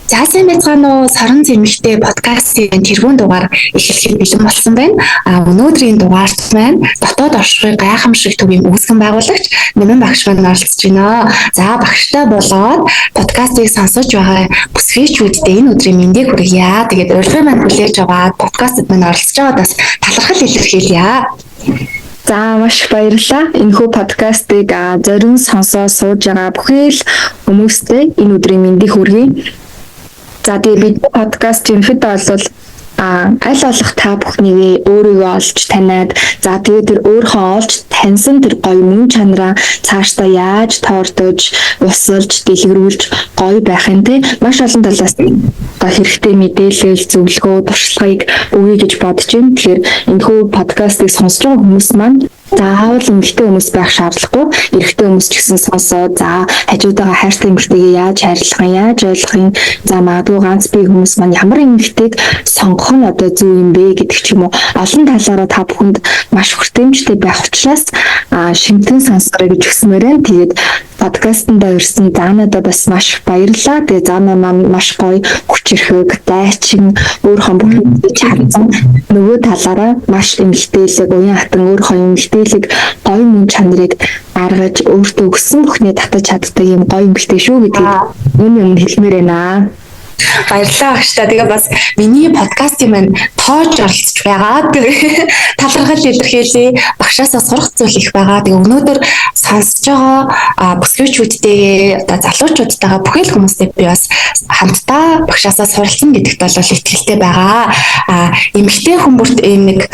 За, сайн байцгаана уу? Сорон зэмхтэй подкастын тэргүүн дугаар эхлэхэд бэлэн болсон байна. А өнөөдрийн дугаарт маань дотоод оршихуй гайхамшиг төвийн үүсгэн байгуулагч Нэмэн багш маань оролцож байна. За, багштай болоод подкастыг сонсож байгаа бүсгийчүүддээ энэ өдрийн мэндийг хүргье. Тэгээд урилгын маань хүлээж аваад подкастт маань оролцож байгаад бас талархал илэрхийлье. За, маш их баярлалаа. Энэхүү подкастыг зорин сонсоо сууж байгаа бүхэл хүмүүстээ энэ өдрийн мэндийг хүргэе. За, тэгээ бид подкаст ерөнхийдөө бол аль болох та бүхнийг өөрийгөө олж таниад, за, тэгээ тэр өөрийнхөө олж таньсан тэр гоё мөн чанараа цаашдаа яаж тоордож, усалж, дэлгэрүүлж гоё байх юм те, маш олон талаас одоо хэрэгтэй мэдээлэл, зөвлөгөө, туршлагыг өгье гэж бодож байна. Тэгэхээр энэхүү подкастыг сонсож байгаа хүмүүс маань заавал эмэгтэй хүмүүс байх шаардлагагүй. Эрэгтэй хүмүүс ч гэсэн сонсоо. За, хажуудаага хайртай эмэгтэйгээ яаж хайрлах юм, яаж ойлгох юм. За, магадгүй ганц бие хүмүүс маань ямар эмэгтэйг сонгох нь одоо зөв юм бэ гэдэг ч юм уу. Олон талаараа та бүхэнд маш хүртээмжтэй байх учраас шимтэн сонсорой гэж хүсмээр байна. Тэгээд подкастт ирсэн Заанадаа бас маш баярлалаа. Тэгээ Заана маань маш гоё хүчирхэг, дайчин, өөрийнхөө бүх хийж чадсан. Нөгөө талаараа маш эмэгтэйлэг, уян хатан өөрийнхөө эмэгтэйлэг гоё мөн чанарыг гаргаж өөртөө өгсөн бүхнээ татаж чаддаг юм гоё эмэгтэй шүү гэдгийг энэ юм хэлмээр байна. Баярлалаа, багштай. Тэгээ бас миний подкастын маань тоож оролцож байгаа. Талархал илэрхийлье. Багшаасаа сурах зүйл их байгаа. Тэгээ өнөөдөр сонсож байгаа бүсгүйчүүдтэйгээ, одоо залуучуудтайгаа, бүхэл хүмүүстэй би бас хамтдаа багшаасаа суралцсан гэдэгт бол итгэлтэй байгаа. А эмэгтэй хүн бүрт ийм нэг.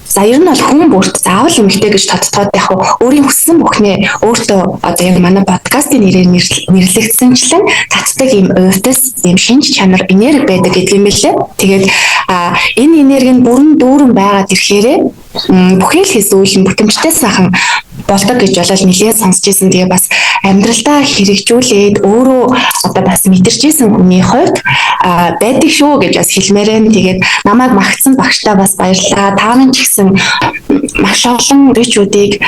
За, ер нь бол хүн бүрт, заавал эмэгтэй гэж тодтоод, яг өөрийн хүссэн бүхнээ өөртөө одоо яг манай подкастын нэрээр нэрлэгдсэнчлэн татдаг ийм увдис, ийм шинж чанар, энерги байдаг гэдэг юм билээ. Тэгээд энэ энерги нь бүрэн дүүрэн байгаад ирэхээрээ бүхэл зүйл нь бүтэмжтэй сайхан болдог гэж болол нэлээд сонсч ирсэн. Тэгээ бас амьдралдаа хэрэгжүүлээд өөрөө одоо бас мэдэрч исэн хүний хувьд байдаг шүү гэж бас хэлмээр байна. Тэгээд намайг магтсан багштай бас баярлалаа. Та нар ч гэсэн маш олон ричүүдийг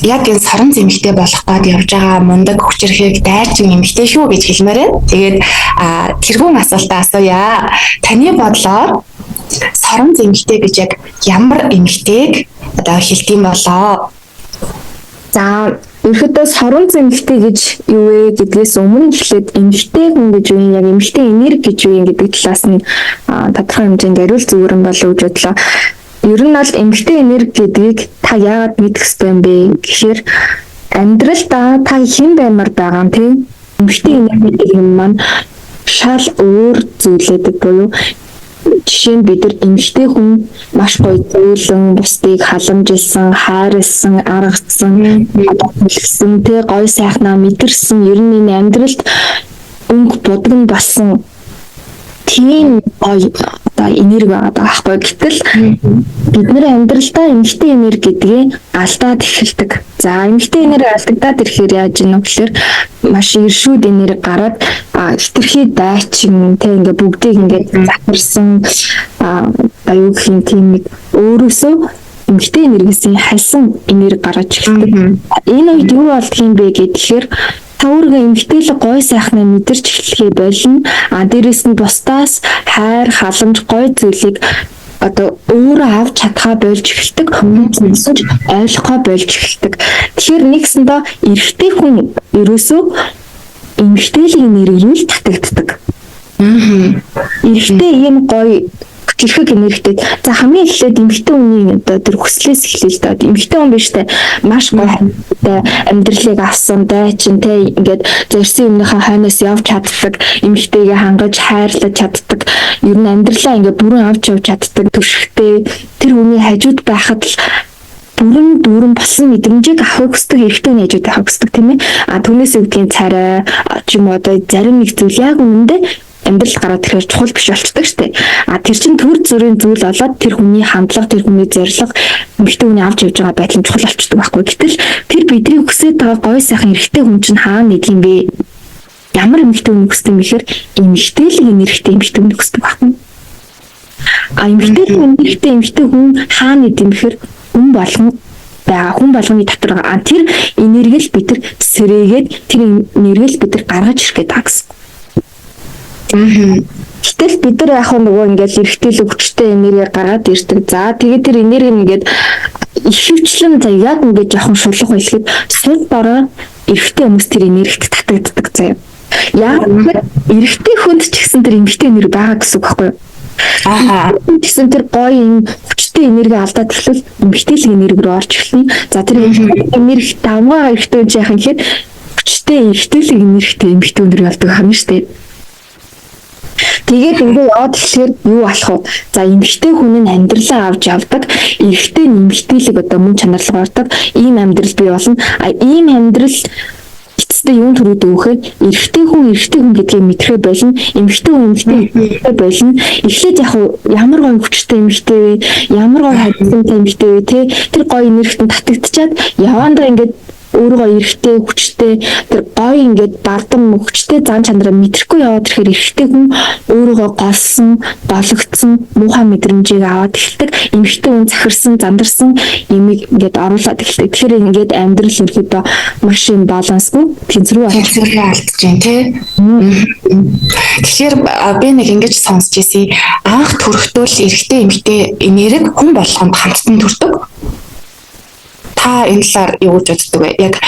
яг энэ сорон зэмхтэй болох гээд явж байгаа мундаг, хүчирхэг, дайчин эмэгтэй шүү гэж хэлмээр байна. Тэгээд тэргүүн асуултаа асууя. Таны бодлоор сорон зэмхтэй гэж яг ямар эмэгтэйг одоо хэлдэм болоо? За, ерөөдөө сорон зэмхтэй гэж юу вэ гэдгээс өмнө эхлээд эмэгтэй хүн гэж юу юм, яг эмэгтэй энерги гэж юу юм гэдэг талаас нь тодорхой хэмжээнд хариулт зүгээр юм болов уу гэж бодлоо. Ер нь бол эмэгтэй энерги гэдгийг та яагаад мэдэх ёстой юм бэ гэхээр амьдралдаа та хэн баймар байгаа юм те, эмэгтэй энерги гэдэг юм маань шал өөр зүйлэдэг буюу жишээ нь бид нар эмэгтэй хүн маш гоё зөөлөн, бусдыг халамжилсан, хайрлсан, аргацсан, төлгсөн, тэ, гоё сайхнаа мэдэрсэн, ер нь энэ амьдралд өнгө будган болсон тийм гоё одоо энерги байгаа байхгүй. Гэтэл бид нар амьдралдаа эмэгтэй энерги гэдгийг алдаад эхэлдэг. За, эмэгтэй энерги алдагдаад ирэхээр яаж ийм вэ гэхээр маш иршүүд энерги гараад хитрхи дайчин тэ, ингээ бүгдийг ингээ захирсан, одоо юу гэх юм, тийм нэг өөрөөсөө эмэгтэй энергиэсийн хальсан энерги гаргаж эхэлдэг. Энэ үед юу болдго юм бэ гэхээр та өөрийгөө эмэгтэйлэг гой сайхнаа мэдэрч эхлэхээ болно. А дээрэс нь бусдаас хайр, халамж, гой зүйлийг одоо өөрөө авч чадхаа болж эхэлдэг, хүмүүс ойлгохоо болж эхэлдэг. Тэгэхээр нэгсэндээ эрэгтэй хүн ерөөсөө эмэгтэйлэг энергиэл татагддаг. Эрэгтэй ийм гоё хүчирхэг энергитэй. За, хамгийн эхлээд эмэгтэй хүний одоо тэр хүслээс эхлэе л да. Эмэгтэй хүн биш те, маш гоё амьдралыг авсан, дайчин те, ингээд зорьсон юмныхаа хойноос явж чаддаг, эмэгтэйгээ хангаж хайрлаж чаддаг. Ер нь амьдралаа ингээд бүрэн авч явж чаддаг төршигтэй, тэр хүний хажууд байхад л бүрэн дүүрэн болсон мэдрэмжийг авахыг хүсдэг, эрэгтэй хүний хажууд байхыг хүсдэг, тийм ээ. А түүнээс үүдгийн царай ч юм уу, одоо зарим нэг зүйл яг үнэндээ амьдрал гараад ирэхээр чухал биш болчдөг штэ. А тэр чинь төр зүрийн зүйл болоод тэр хүний хандлага, тэр хүний зорилго, эмэгтэй хүний авч явж байгаа байдал нь чухал болчдөг байхгүй. Гэтэл тэр бидний хүсэж байгаа гоё сайхан эрэгтэй хүн чинь хаана нэг юм бэ? Ямар эмэгтэй хүн хүсдэг юм бэхээр эмэгтэйлэг энергитэй эмэгтэй хүн хүсдэг байхгүй. А эмэгтэйлэг энергитэй эмэгтэй хүн хаана нэг юм бэхээр хүн болгон байгаа, хүн болгоны дотор байгаа. А тэр энерги л бид нар сэрээгээд, тэр энерги л бид нар гаргаж ирэх гээд байгаа гэсэн. Гэтэл бид нар яг нөгөө ингээд эрэгтэйлэг хүчтэй энерги гаргаад ирдэг. За тэгээд тэр энерги ингээд ихэвчлэн за яг ингээд жоохон шулуух байлхэд сул дорой эрэгтэй хүмүүс тэр энергит татагддаг заяа. Яг эрэгтэй хүнд ч гэсэн тэр эмэгтэй энерги байгаа гэсэн үг байхгүй юу? Аа. Тэгсэн тэр гоё юм хүчтэй энерги алдаад эхлвэл эмэгтэйлэг энерги рүү орж эхэлнэ. За тэр энерги давмгаа эрэгтэй хүн яах юм гэхээр хүчтэй эрэгтэйлэг энергитэй эмэгтэй хүн рүү явдаг юм шүү дээ. Тэгээд ингээ яваад тэгэхээр юу болох вэ? За эмэгтэй хүн нь амьдралаа авч явдаг, эрэгтэй нь эмэгтэйлэг одоо мөн чанарлага ордог. Ийм амьдрал бий болно. А ийм амьдрал эцэстээ юун төрөөд өгөхөөр эрэгтэй хүн эрэгтэй хүн гэдгийг мэдрэхэ болно. Эмэгтэй хүн эмэгтэй гэдгээ болно. Эхлээд яг ямар гоё хүчтэй эмэгтэй вэ? Ямар гоё харилцаатай эмэгтэй вэ? Тэ тэр гоё энергит нь татагдчихад явандаа ингээд өөрийгөө эрэгтэй хүчтэй тэр гоё ингээд бардам хүчтэй зан чанараа мэдрэхгүй яваад ирэхээр эрэгтэй хүн өөрийгөө голсон, гологдсон муухай мэдрэмжийг аваад эхэлдэг. Эмэгтэй хүн захирсан, зандарсан юмыг ингээд оруулаад эхэлдэг. Тэгэхээр ингээд амьдрал ерөөдөө маш юм балансгүй тэнцвэргүй тэнцвэрээ алдаж байна тий. Тэгэхээр би нэг ингэж сонсч ирсэн. Анх төрөхдөө л эрэгтэй эмэгтэй энерги хүн болгонд хамтдан төрдөг. Та энэ талаар юу гэж боддог вэ? Яг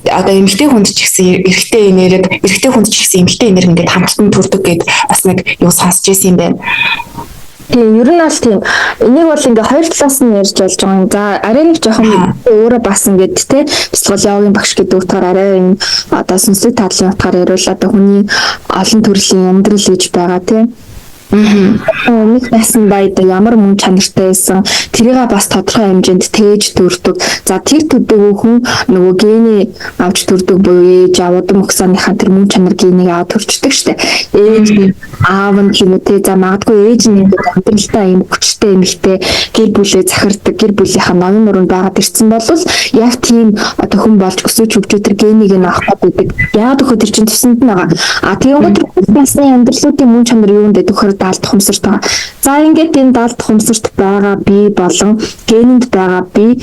одоо эмэгтэй хүнд ч гэсэн эрэгтэй энерги, эрэгтэй хүнд ч гэсэн эмэгтэй энерги ингээд хамтдан төрдөг гэд бас нэг юу сонсч ирсэн юм байна. Тийм, ер нь бол тийм. Энийг бол ингээ хоёр талаас нь ярьж болж байгаа юм. За, арай нэг жоохон өөрөө бас ингээд те бяцлал йогийн багш гэдэг утгаар арай юм одоо сүнслэг тадлын утгаар яриул одоо хүний олон төрлийн амьдрал гэж байгаа те. Өмнөх байсан байд ямар мөн чанартай байсан тэрийг бас тодорхой хэмжээнд тээж төрдөг. За тэр төдөөгүй хүн нөгөө гений авч төрдөг буюу ээж аав удам өгсөнийхаа тэр мөн чанар генийг аваад төрчдөг штэ. Ээж аав нь тийм үү те, за магадгүй ээж нь ингээд амьдралдаа ийм хүчтэй эмэгтэй гэр бүлээ захирдаг, гэр бүлийнхаа ноён нуруунд байгаад ирсэн бол яг тийм одоо хүн болж өсөж хөгжөө тэр генийг нь авах гэдэг. Яг өгөх тэр чинь тусанд нь байгаа. А тэгэнгүүт тэр насны амьдралуудын мөн чанар юунд гэдэг вөхөр даалт ухамсарт байгаа. За ингээд энэ даалт ухамсарт байгаа бие болон генэнд байгаа бие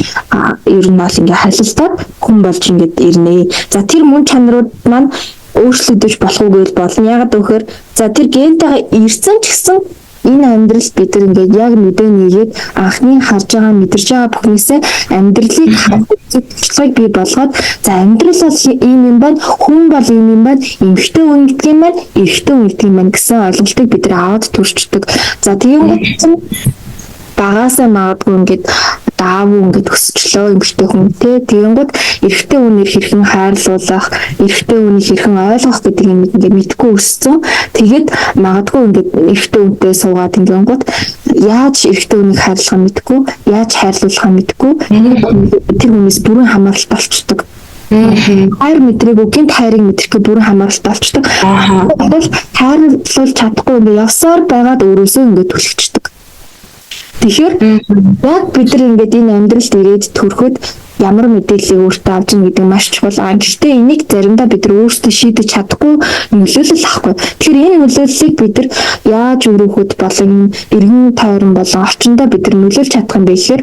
ер нь бол ингээд харилцаад хүн болж ингээд ирнэ. За тэр мөн чанарууд маань өөрчлөгдөж болох уу гэвэл болно. Яагаад гэвэл за тэр гентэйгээ ирсэн ч гэсэн энэ амьдрал бид нар ингээд яг нүдэ нэгээд анхны харж байгаа мэдэрч байгаа бүхнээсээ амьдралыг харах бий болгоод за амьдрал бол ийм юм байна, хүн бол ийм юм байна, эмэгтэй хүн гэдэг юм байна, эрэгтэй хүн гэдэг юм байна гэсэн ойлголтыг бид нар аваад төрчдөг. За тэгэнгүүт багаасаа магадгүй ингээд аав ингээд өсчлөө эмэгтэй хүн те, тэгэнгүүт эрэгтэй хүнийг хэрхэн хайрлуулах, эрэгтэй хүнийг хэрхэн ойлгох гэдэг юм ингээд мэдгүй өссөн. Тэгээд магадгүй ингээд эрэгтэй хүнтэй суугаад ингэнгүүт яаж эрэгтэй хүнийг хайрлахаа мэдгүй, яаж хайрлуулахаа мэдгүй, тэр хүнээс бүрэн хамааралтай болчдөг. Хайр мэдрээгүй гинт хайрыг мэдрэхгүй бүрэн хамааралтай болчдөг. Тэгвэл хайрлуулж чадахгүй ингээд явсаар байгаад өөрөөсөө ингээд түлхчихдэг. Тэгэхээр яг бид нар ингээд энэ амьдралд ирээд төрөхөд ямар мэдээллийг өөртөө авч ийн гэдэг маш чухал. А гэхдээ энийг заримдаа бид нар өөрсдөө шийдэж чадахгүй нөлөөлөл ахгүй. Тэгэхээр энэ нөлөөллийг бид нар яаж өрөөхөд болон эргэн тойрон болон орчиндөө бид нар нөлөөлж чадах юм бэ гэхээр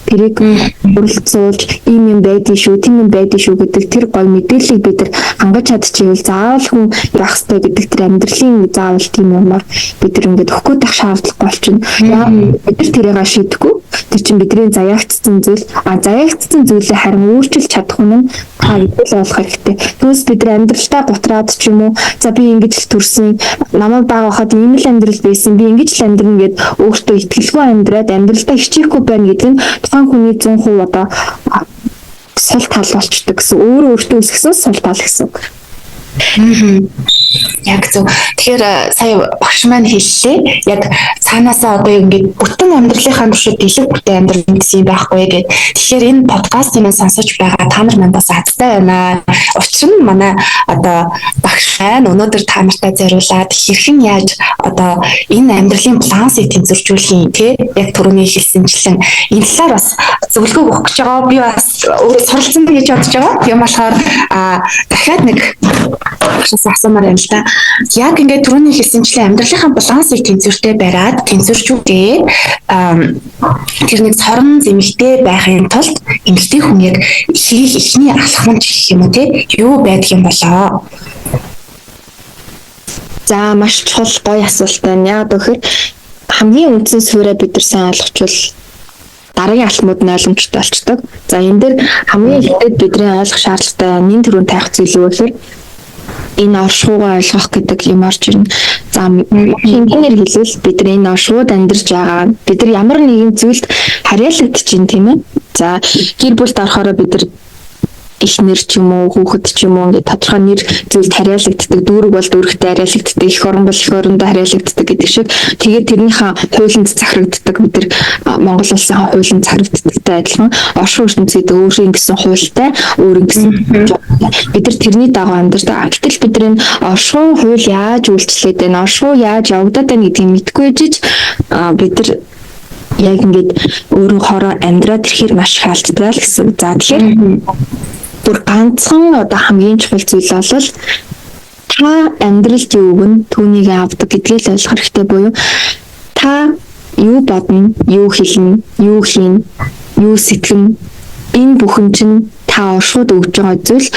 тэрийг өрөлдсүүлж ийм юм байдгийг шүү, тийм юм байдгийг шүү гэдэг тэр гой мэдээллийг бид нар хангаж чадчихвэл заавал хүн явах ёстой гэдэг тэр амьдралын заавал тийм юмар бид нар ингээд өгөх гээд байх шаардлагагүй болчихно. Яа бид нар тэрийг шийдэхгүй. Тэр чинь бидний заяагдсан зүйл. А заяагдсан зүйлээ харин өөрчилж чадах хүн нь та гэдэг л болох хэрэгтэй. Түүнээс бид нар амьдралтаа гутраад ч юм уу за би ингэж л төрсөн, намайг бага байхад ийм л амьдрал байсан, би ингэж л амьдрна гэд өөртөө итгэлгүй амьдраад амьдралтаа хичээхгүй байна гэдэг нь тухайн хүний 100% одоо сул тал болчдөг гэсэн. Өөрөө өөртөө өсгсөн сул тал гэсэн үг. Яг зөв. Тэгэхээр сая багш маань хэллээ. Яг цаанаасаа одоо ингээд бүтэн амьдралынхаа туршид дэлэг бүтэн амьдрал гэсэн юм байхгүй гэд. Тэгэхээр энэ подкастыг маань сонсож байгаа та нар маань бас азтай байна. Учир нь манай одоо багш маань өнөөдөр та нартай зориулаад хэрхэн яаж одоо энэ амьдралын балансыг тэнцвэржүүлэх юм те, яг түрүүний хэлсэнчлэн энэ талаар бас зөвлөгөө өгөх гэж байгаа. Би бас өөрөө суралцсан гэж бодож байгаа. Тийм болохоор дахиад нэг багшаас асуумаар байна л да. Яг ингээд түрүүний хэлсэнчлэн амьдралынхаа балансыг тэнцвэртэй бариад тэнцвэржүүлээд тэр нэг сорон зэмлэлтэй байхын тулд эмэгтэй хүн яг хийх эхний алхам ч гэх юм уу те, юу байдаг юм болоо? За, маш чухал, гоё асуулт байна. Яг гэхээр хамгийн үндсэн суурьаа бид нар сайн ойлгочвол дараагийн алхмууд нь ойлгомжтой болчдөг. За, энэ дээр хамгийн ихэнд бидний ойлгох шаардлагатай нэн түрүүн тавих зүйл юу гэхээр энэ оршихуйгаа ойлгох гэдэг юм орж ирнэ. За, шингэнээр хэлбэл бид нар энэ оршихуйд амьдарч байгаа. Бид нар ямар нэгэн зүйлд харьяалагдаж байна, тийм ээ. За, гэр бүлд орохороо бид нар эхнэр ч юм уу, хүүхэд ч юм уу, ингээд тодорхой нэр зүйлд харьяалагддаг, дүүрэг бол дүүрэгтэй харьяалагддаг, эх орон бол эх орондоо харьяалагддаг гэдэг шиг. Тэгээд тэрнийхээ хуулинд захирагддаг, бид нар Монгол улсын хуулинд захирагддагтай адилхан оршин ертөнцид өөрийн гэсэн хуультай, өөрийн гэсэн бид нар тэрний дагуу амьдардаг. Гэтэл бид нар энэ оршин хууль яаж үйлчлээд байна, оршин яаж явагдаад байна гэдгийг мэдэхгүй жиж бид нар яг ингээд өөрөө хороо амьдраад ирэхээр маш их алддаг л гэсэн. За, тэгэхээр бүр ганцхан одоо хамгийн чухал зүйл бол та амьдралд юу өгнө, түүнийг авдаг гэдгийг л ойлгох хэрэгтэй буюу та юу бодно, юу хэлнэ, юу хийнэ, юу сэтгэнэ, энэ бүхэн чинь та оршихуйд өгж байгаа зүйл.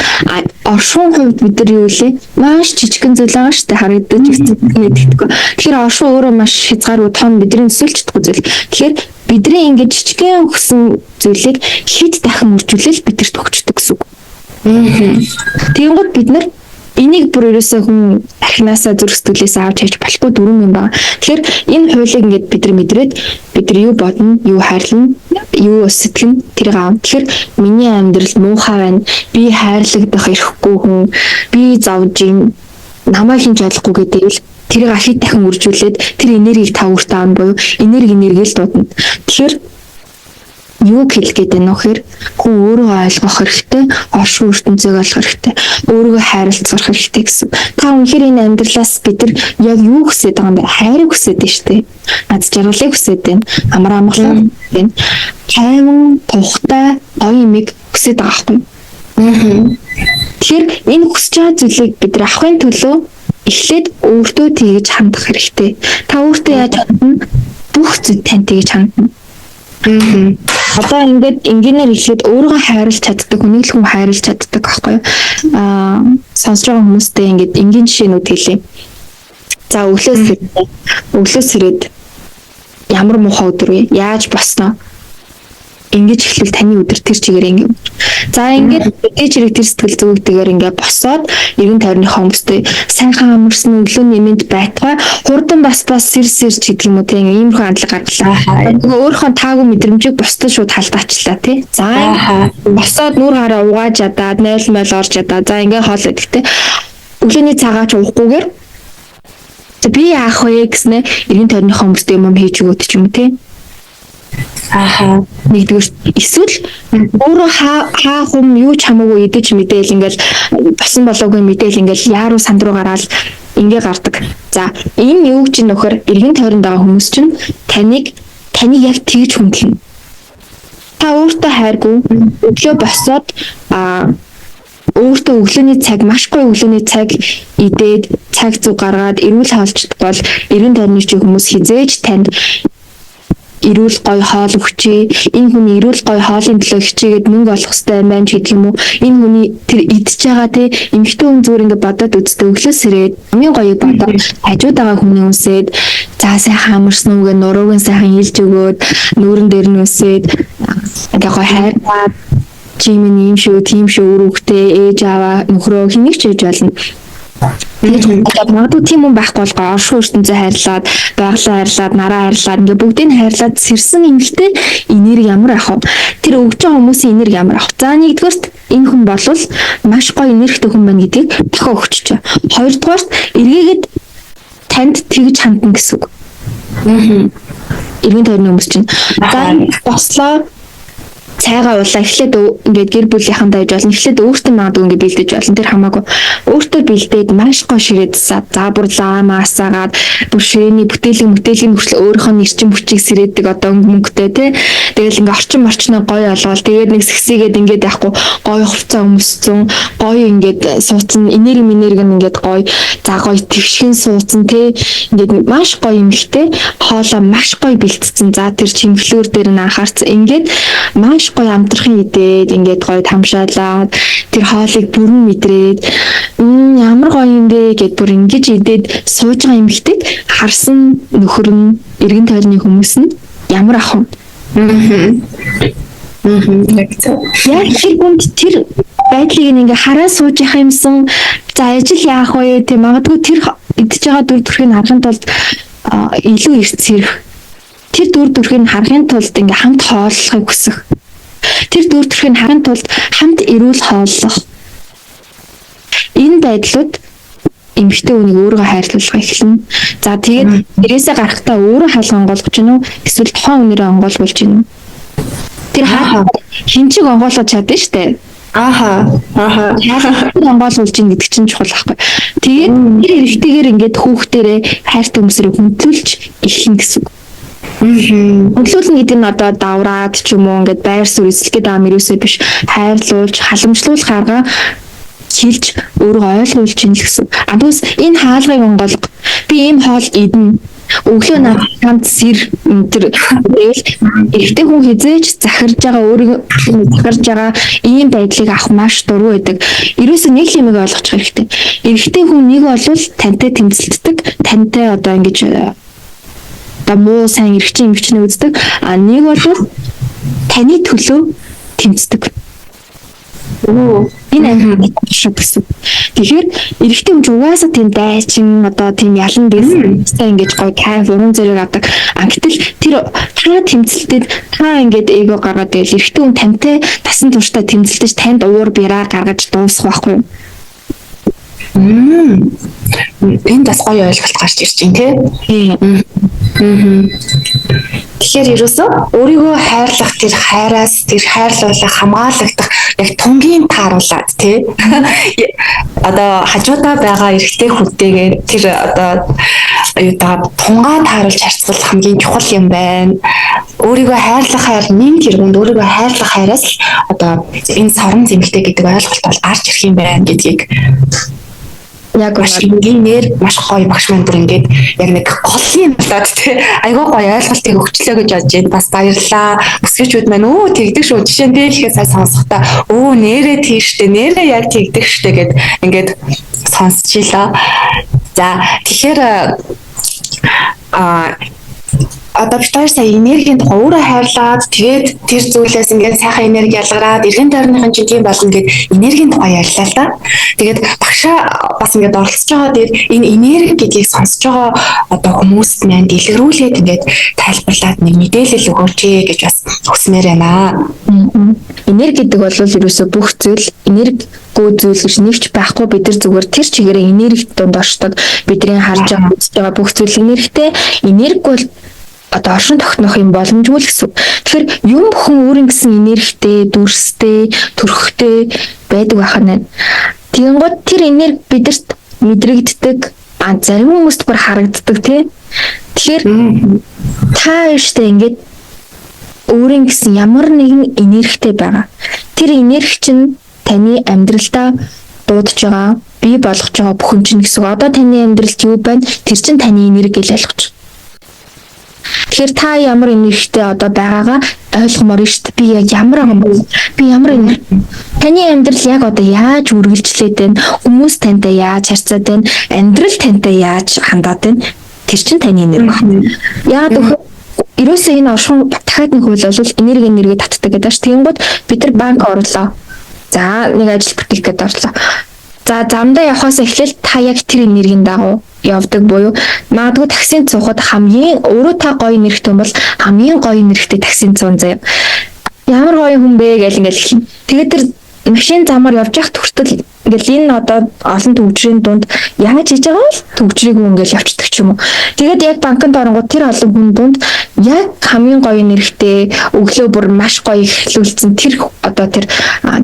Оршихуйн хувьд бид нар юу лээ? Маш жижигхэн зүйл байгаа шүү дээ, харагдаж нэгтгэхгүй. Тэгэхээр оршихуй өөрөө маш хязгааргүй том, бидний төсөөлж чадахгүй зүйл. Тэгэхээр бидний ингэж жижигхэн өгсөн зүйлийг хэд дахин үржүүлэл бидэрт өгчдөг гэсэн үг. Тэгэнгүүт бид нар энийг бүр ерөөсөө хүн архинаасаа, зүрх сэтгэлээс авч хийж болохгүй дүрэм юм байна. Тэгэхээр энэ хуулийг ингээд бид нар мэдрээд бид нар юу бодно, юу хайрлана, юу сэтгэнэ, тэрийг аав. Тэгэхээр миний амьдрал муухай байна. Би хайрлагдах эрхгүй хүн, би зовж юм, намайг хэн ч ойлгохгүй гэдэг л тэрийг хэд дахин үржүүлээд тэр энергийг та өөртөө авна буюу энерги энерги л дуудана. Тэгэхээр юу хэлэх гээд байна вэ гэхээр хүн өөрийгөө ойлгох хэрэгтэй, оршин ертөнцийг ойлгох хэрэгтэй, өөрийгөө хайрлах хэрэгтэй гэсэн. Та үнэхээр энэ амьдралаас бид нар яг юу хүсэж байгаа юм бэ? Хайрыг хүсэж байна шүү дээ. Аз жаргалыг хүсэж байна. Амар амгалан байна. Тайван, тухтай, гоё юмыг хүсэж байгаа байхгүй. Тэгэхээр энэ хүсэж байгаа зүйлийг бид нар авахын төлөө эхлээд өөртөө тэгж хандах хэрэгтэй. Та өөртөө яаж хандна? Бүх зүйл тань тэгж хандна. Одоо ингээд энгийнээр хэлэхэд өөрийгөө хайрлаж чаддаг хүнийг л хүн хайрлаж чаддаг байхгүй юу? Сонсож байгаа хүмүүстэй ингээд энгийн жишээнүүд хэлье. За, өглөөс сэрээд, өглөөс сэрээд ямар муухай өдөр вэ? Яаж босноо? Ингэж эхлвэл таны өдөр тэр чигээр ингэ. За, ингээд мэдээж хэрэг тэр сэтгэл зүйгээр ингээ босоод эргэн тойрныхоо хүмүүстэй сайхан амарсан, өглөөний мэнд байтугай хурдан бас бас сэр сэр ч гэдэг юм уу, тийм иймэрхүү хандлага гаргалаа. Нөгөө өөрийнхөө таагүй мэдрэмжийг бусдад шууд халдаачлаа, тий. За, босоод нүүр гараа угааж ядаад 0 мойл орж ядаа. За, ингээ хоол идэхтэй. Өглөөний цагаач уухгүйгээр би яах вэ гэснэ эргэн тойрныхоо хүмүүстэй юм хийж өгөөд ч юм уу, тий. Нэгдүгээр, эсвэл өөрөө хаа хаа хум юу ч хамаагүй идэж мэдээл ингээл босон болоогүй мэдээл ингээл яаруу санд руу гараал ингээ гардаг. За, энэ юу гэж нөхөр эргэн тойронд байгаа хүмүүс чинь таныг таныг яг тэгж хүндлэнэ. Та өөртөө хайргүй өглөө босоод өөртөө өглөөний цаг, маш гоё өглөөний цаг идээд, цаг зүг гаргаад эрүүл хоолчдаг бол эргэн тойрны чи хүмүүс хизээж танд эрүүл гоё хоол өгчээ. Энэ хүний эрүүл гоё хоолын төлөө хичээгээд мөнгө олох хэрэгтэй юм байна ч гэдэг юм уу. Энэ хүний тэр идж байгаа, те, эмэгтэй хүн зүгээр ингээд бодоод үздэг, өглөөс ирээд хамгийн гоёыг бодоод хажууд байгаа хүний үнсээд, за сайхан амарсан уу гэ нурууг нь сайхан илж өгөөд, нүүрэн дээр нь үнсээд, ингээ гоё хайрлаад, чи минь ийм шүү, тийм шүү, үр хөвгтэй ээж аваа нөхрөө хэнийг ч ээж болно. Тэгэж магадгүй тийм хүн байхгүй бол гоё оршихуй ертөнцөө хайрлаад, байгалаа хайрлаад, нараа хайрлаад, ингээ бүгдийг нь хайрлаад сэрсэн эмэгтэй энерги ямар ах вэ? Тэр өгж байгаа хүмүүсийн энерги ямар ах вэ? За, нэгдүгээрт энэ хүн болвол маш гоё энергитэй хүн байна гэдгийг дахин өгчөж. Хоёрдугаарт эргээгээд танд тэгж хандна гэсэн үг. Эргэн тойрны хүмүүс чинь. За, бослоо, цайгаа уулаа, эхлээд ингээд гэр бүлийнхэнтэй байж болно. Эхлээд өөртөө магадгүй ингээд бэлдэж болно. Тэр хамаагүй. Өөртөө бэлдээд маш гоё ширээдсаа. За, бүр лаамаасаагаад бүр ширээний бүтээлэг бүтээлгийн хүртэл өөрийнхөө нэрчин хүчийг сэрээдэг одоо өнгө мөнгөтэй, тий. Тэгэл ингээд орчин морчноо гоё олгоол. Тэгээд нэг сэгсийгээд ингээд яахгүй гоё хувцас өмссөн, гоё ингээд суудсан, энерги энерги нь ингээд гоё, за гоё твшгэн суудсан, тий. Ингээд маш гоё юмхтэй хоолоо маш гоё бэлтцсэн. За, тэр чимхлүүр дээр нь анхаарсан. Ингээд маш гоё амтрахын идээд ингээд гоё тамшаалаад тэр хоолыг бүрэн мэдрээд ямар гоё юм бэ гэд бүр ингэж идээд сууж байгаа эмэгтэйг харсан нөхөр нь, эргэн тойрны хүмүүс нь ямар ах вэ? Яг зөв. Яг тэр хүнд тэр байдлыг ингээ хараа сууж явах юмсан, за ажил яах вэ те, магадгүй тэр идэж байгаа дүр төрхийг харахын тулд илүү эрт сэрэх. Тэр дүр төрхийг харахын тулд ингээ хамт хооллохыг хүсэх. Тэр дүр төрхийг харахын тулд хамт эрүүл хооллох. Энэ байдлууд эмэгтэй хүнийг өөрийгөө хайрлуулах эхэлнэ. За тэгээд гэрээсээ гарахдаа өөрөө хаалга онгойлгож гин үү? Эсвэл тухайн хүнээрээ онгойлгуулж гин үү? Тэр хаалга хин чиг онгойлгож чадна штэ. Аха. Хаалга онгойлгуулж гин гэдэг чинь чухал байхгүй. Тэгээд тэр эрэгтэйгээр ингээд хүүхдэрээ хайртай хүмүүсрээ хүндлүүлж эхэлнэ гэсэн үг. Хүндлүүлнэ гэдэг нь одоо давраад ч юм уу ингээд байр суурь эзлэх гээд байгаа юм ерөөсөө биш. Хайрлуулж, халамжлуулах арга хэлж өөрийгөө ойлгуулж ийн л гэсэн. А тэгээс энэ хаалгыг онгойлго. Би ийм хоол идэнэ. Өглөө надад хамт сэр тэр тэгэл эрэгтэй хүн хизээж захирж байгаа, өөрийгөө захирж байгаа ийм байдлыг авах маш дургүй байдаг. Ерөөсөө нэг юм ойлгочих хэрэгтэй. Эрэгтэй хүн нэг болвол тантай тэмцэлддэг, тантай одоо ингэж одоо муу сайн эрэгчин эмэгчнээ үздэг. А нэг болвол таны төлөө тэмцдэг. Энэ амьдрал шүү гэсэн. Тэгэхээр эрэгтэй хүн ч угаасаа тийм дайчин, одоо тийм ялан дэстэй ингэж гоё кайф уран зэрэг авдаг. А гэтэл тэр та тэмцэлтэд та ингээд эго гаргаад тэгэл эрэгтэй хүн тантай тасан туршдаа тэмцэлдэж танд уур бираа гаргаж дуусах байхгүй юу? Энд бас гоё ойлголт гарч ирж байна тий. Тэгэхээр ерөөсөө өөрийгөө хайрлах тэр хайраас, тэр хайрлуулах, хамгаалагдах яг тунгийн тааруулаад тий. Одоо хажуудаа байгаа эрэгтэй хүнтэйгээ тэр одоо юутаа тунгаа тааруулж харьцуулах хамгийн чухал юм байна. Өөрийгөө хайрлах хайр нэн тэргуунд өөрийгөө хайрлах хайраас л одоо энэ сорон зэмлэлтэй гэдэг ойлголт бол гарч ирэх юм байна гэдгийг Яг маш энгийнээр маш гоё багш маань бүр ингээд яг нэг голын болоод тий айгүй гоё ойлголтыг өгчлөө гэж бодож байна. Бас баярлалаа. Бүсгүйчүүд маань өө тэгдэг шүү. Жишээ нь би ихэд сая сонсохдоо өө нэрээ тийштэй, нэрээ яг тэгдэг штэ гэд ингээд сонсчихлаа. За тэгэхээр одоо бид хоёр сая энергийн тухай өөрөө хайрлаад тэгээд тэр зүйлээс ингээд сайхан энерги ялгараад эргэн тойрныхын чинь тийм болно гэд энергийн тухай ярьлаа л да. Тэгээд багшаа бас ингээд оролцож байгаа дээр энэ энерги гэдгийг сонсож байгаа одоо хүмүүст маань дэлгэрүүлээд ингээд тайлбарлаад нэг мэдээлэл өгөөч гэж бас хүсмээр байна. Энерги гэдэг бол ерөөсөө бүх зүйл, энергигүй зүйл гэж нэг ч байхгүй, бид нар зүгээр тэр чигээрээ энерги дунд оршдог. Бидний харж байгаа, үзэж байгаа бүх зүйл энергитэй. Энерги бол одоо оршин тогтнох юм боломжгүй л гэсэн. Тэгэхээр юм бүхэн өөрийн гэсэн энергитэй, дүрстэй, төрхтэй байдаг байх нь. Тэгэнгүүт тэр энерги бидэрт мэдрэгддэг, а зарим хүмүүст бүр харагддаг тий. Тэгэхээр та хоёртой ингээд өөрийн гэсэн ямар нэгэн энергитэй байгаа. Тэр энерги чинь таны амьдралдаа дуудаж байгаа, бий болгож байгаа бүхэн чинь гэсэн. Одоо таны амьдралд юу байна? Тэр чинь таны энерги гэж ойлгож. Тэгэхээр та ямар энергитэй одоо байгаагаа ойлгомоор нь шүү дээ. Би яг ямар юм бэ? Би ямар энерги? Таны амьдрал яг одоо яаж үргэлжлээд байна? Хүмүүс тантай яаж харьцаад байна? Амьдрал тантай яаж хандаад байна? Тэр чинь таны энерги байна. Яагаад гэвэл ерөөсөө энэ оршин дахиад нэг хууль бол энерги энерги татдаг гэдэг ш. Тэгэнгүүт бид нар банк орлоо. За нэг ажил бүтээх гээд орлоо. За замдаа явхаас эхлээл та яг тэр энергийн дагуу явдаг буюу магадгүй таксинд суухад хамгийн өөрөө та гоё энергитэй юм бол хамгийн гоё энергитэй таксинд суун заяа. Ямар гоё хүн бэ гэл ингээл эхэлнэ. Тэгээд тэр машин замаар явж байхад хүртэл ингээл энэ одоо олон төгжрийн дунд яаж хийж байгаа бол төгжрийг ингээл явцдаг ч юм уу. Тэгээд яг банкнд оронгууд тэр олон хүн дунд яг хамгийн гоё нэрхтээ өглөө бүр маш гоё эхлүүлсэн тэр одоо тэр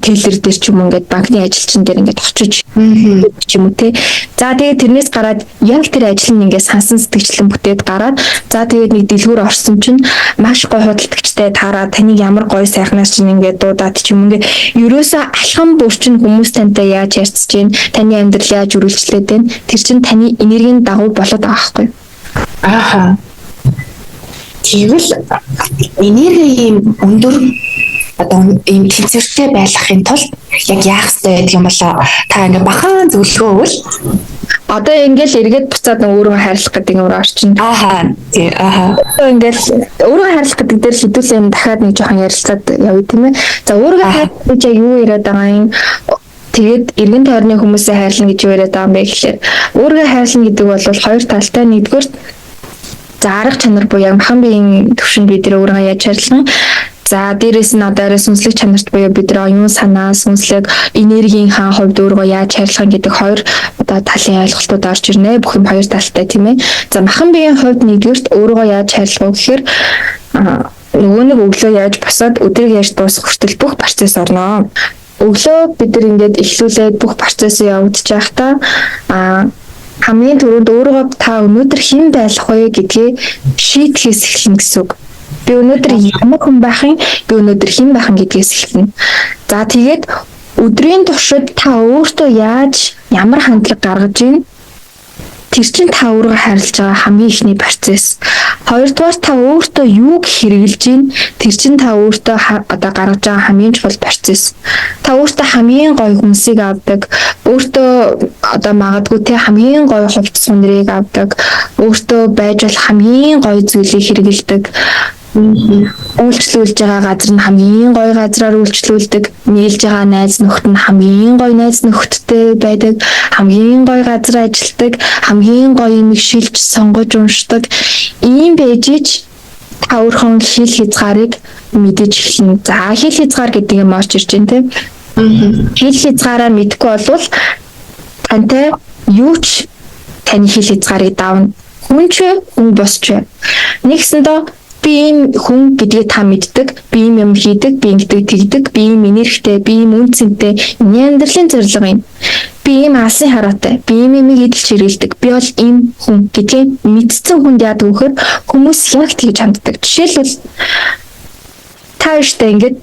тейлер дээр ч юм уу ингээд банкны ажилчин дээр ингээд очиж ч юм уу те. За тэгээд тэрнээс гараад яг тэр ажил нь ингээд сансан сэтгэжлэн бүтээд гараад за тэгээд нэг дэлгүүр орсон чинь маш гоё худалдагчтай таараа таныг ямар гоё сайхнаас чинь ингээд дуудаад ч юм ингээд ерөөсөө алхам бүр чинь хүмүүс тантай яаж ярьцж гин, таны амьдрал яаж үргэлжлээд байна, тэр чинь таны энергийн дагуу болоод байгаа байхгүй юу? Ааха. Тэгвэл энерги ийм өндөр одоо ийм тэнцвэртэй байлгахын тулд яг яах ёстой байдаг юм болоо, та ингээ бахан зөвлөгөө өгвөл. Одоо ингээл эргээд буцаад нэг өөрийгөө хайрлах гэдэг юм руу орчин. Ааха. Тий. Ааха. Одоо ингээл өөрийгөө хайрлах гэдэг дээр хэдүүлээ юм дахиад нэг жоохон ярилцаад явъя, тийм ээ. За, өөрийгөө хайрлах гэж яг юу яриад байгаа юм? Тэгээд эргэн тойрны хүмүүсээ хайрлана гэж юу яриад байгаа юм бэ гэхлээр, өөрийгөө хайрлана гэдэг бол хоёр талтай. Нэгдүгээр, за, арга чанар буюу яг махан биеийн төвшөнд бид нар өөрийгөө яаж хайрлах. За, дээрэс нь одоо арай сүнслэг чанарт буюу бид нар оюун санаа, сүнслэг энергийн хаан хувьд өөрийгөө яаж хайрлах гэдэг хоёр одоо талын ойлголтууд орж ирнэ. Бүх юм хоёр талтай, тийм ээ. За, махан биеийн хувьд нэгдүгээрт өөрийгөө яаж хайрлах вэ гэхээр нөгөө нэг өглөө яаж босоод өдрийг яаж дуусгах хүртэл бүх процесс орноо. Өглөө бид нар ингээд эхлүүлээд бүх процесс явагдаж байхдаа хамгийн түрүүнд өөрийгөө та өнөөдөр хэн байх вэ гэдгээ шийдэхээс эхэлнэ гэсэн үг. Би өнөөдөр ямар хүн байх юм, би өнөөдөр хэн байх юм гэдгээс эхэлнэ. За, тэгээд өдрийн туршид та өөртөө яаж ямар хандлага гаргаж ийн, тэр чинь та өөрийгөө хайрлаж байгаа хамгийн эхний процесс. Хоёрдугаар, та өөртөө юуг хэрэглэж гин, тэр чинь та өөртөө одоо гаргаж байгаа хамгийн чухал процесс. Та өөртөө хамгийн гоё хүнсийг авдаг, өөртөө одоо магадгүй те хамгийн гоё хувцас сунрыг авдаг, өөртөө байж болох хамгийн гоё зүйлийг хэрэглэдэг, үйлчлүүлж байгаа газар нь хамгийн гоё газраар үйлчлүүлдэг, нийлж байгаа найз нөхд нь хамгийн гоё найз нөхдөдтэй байдаг, хамгийн гоё газар ажилладаг, хамгийн гоё юмыг шилж сонгож уншдаг. Ийм байж ич та өөрхөн хил хязгаарыг мэдэж эхэлнэ. За, хил хязгаар гэдэг юм орж ирж байна, тийм. Хил хязгаараа мэдэхгүй болвол тантай юу ч таны хил хязгаарыг давна. Хүн ч хүн бус ч. Нэгсэндээ би ийм хүн гэдгийг та мэддэг, би ийм юм хийдэг, би ингэдэг тэгдэг, би ийм энергитэй, би ийм үн цэнтэй, миний амьдралын зорилго юм. Би ийм алсын хараатай, би ийм юмыг эдэлж хэрэглэдэг, би бол ийм хүн гэдгийг мэдсэн хүнд яадаг вэ гэхээр хүмүүс яг тэгж ханддаг. Жишээлбэл, та штэ ингээд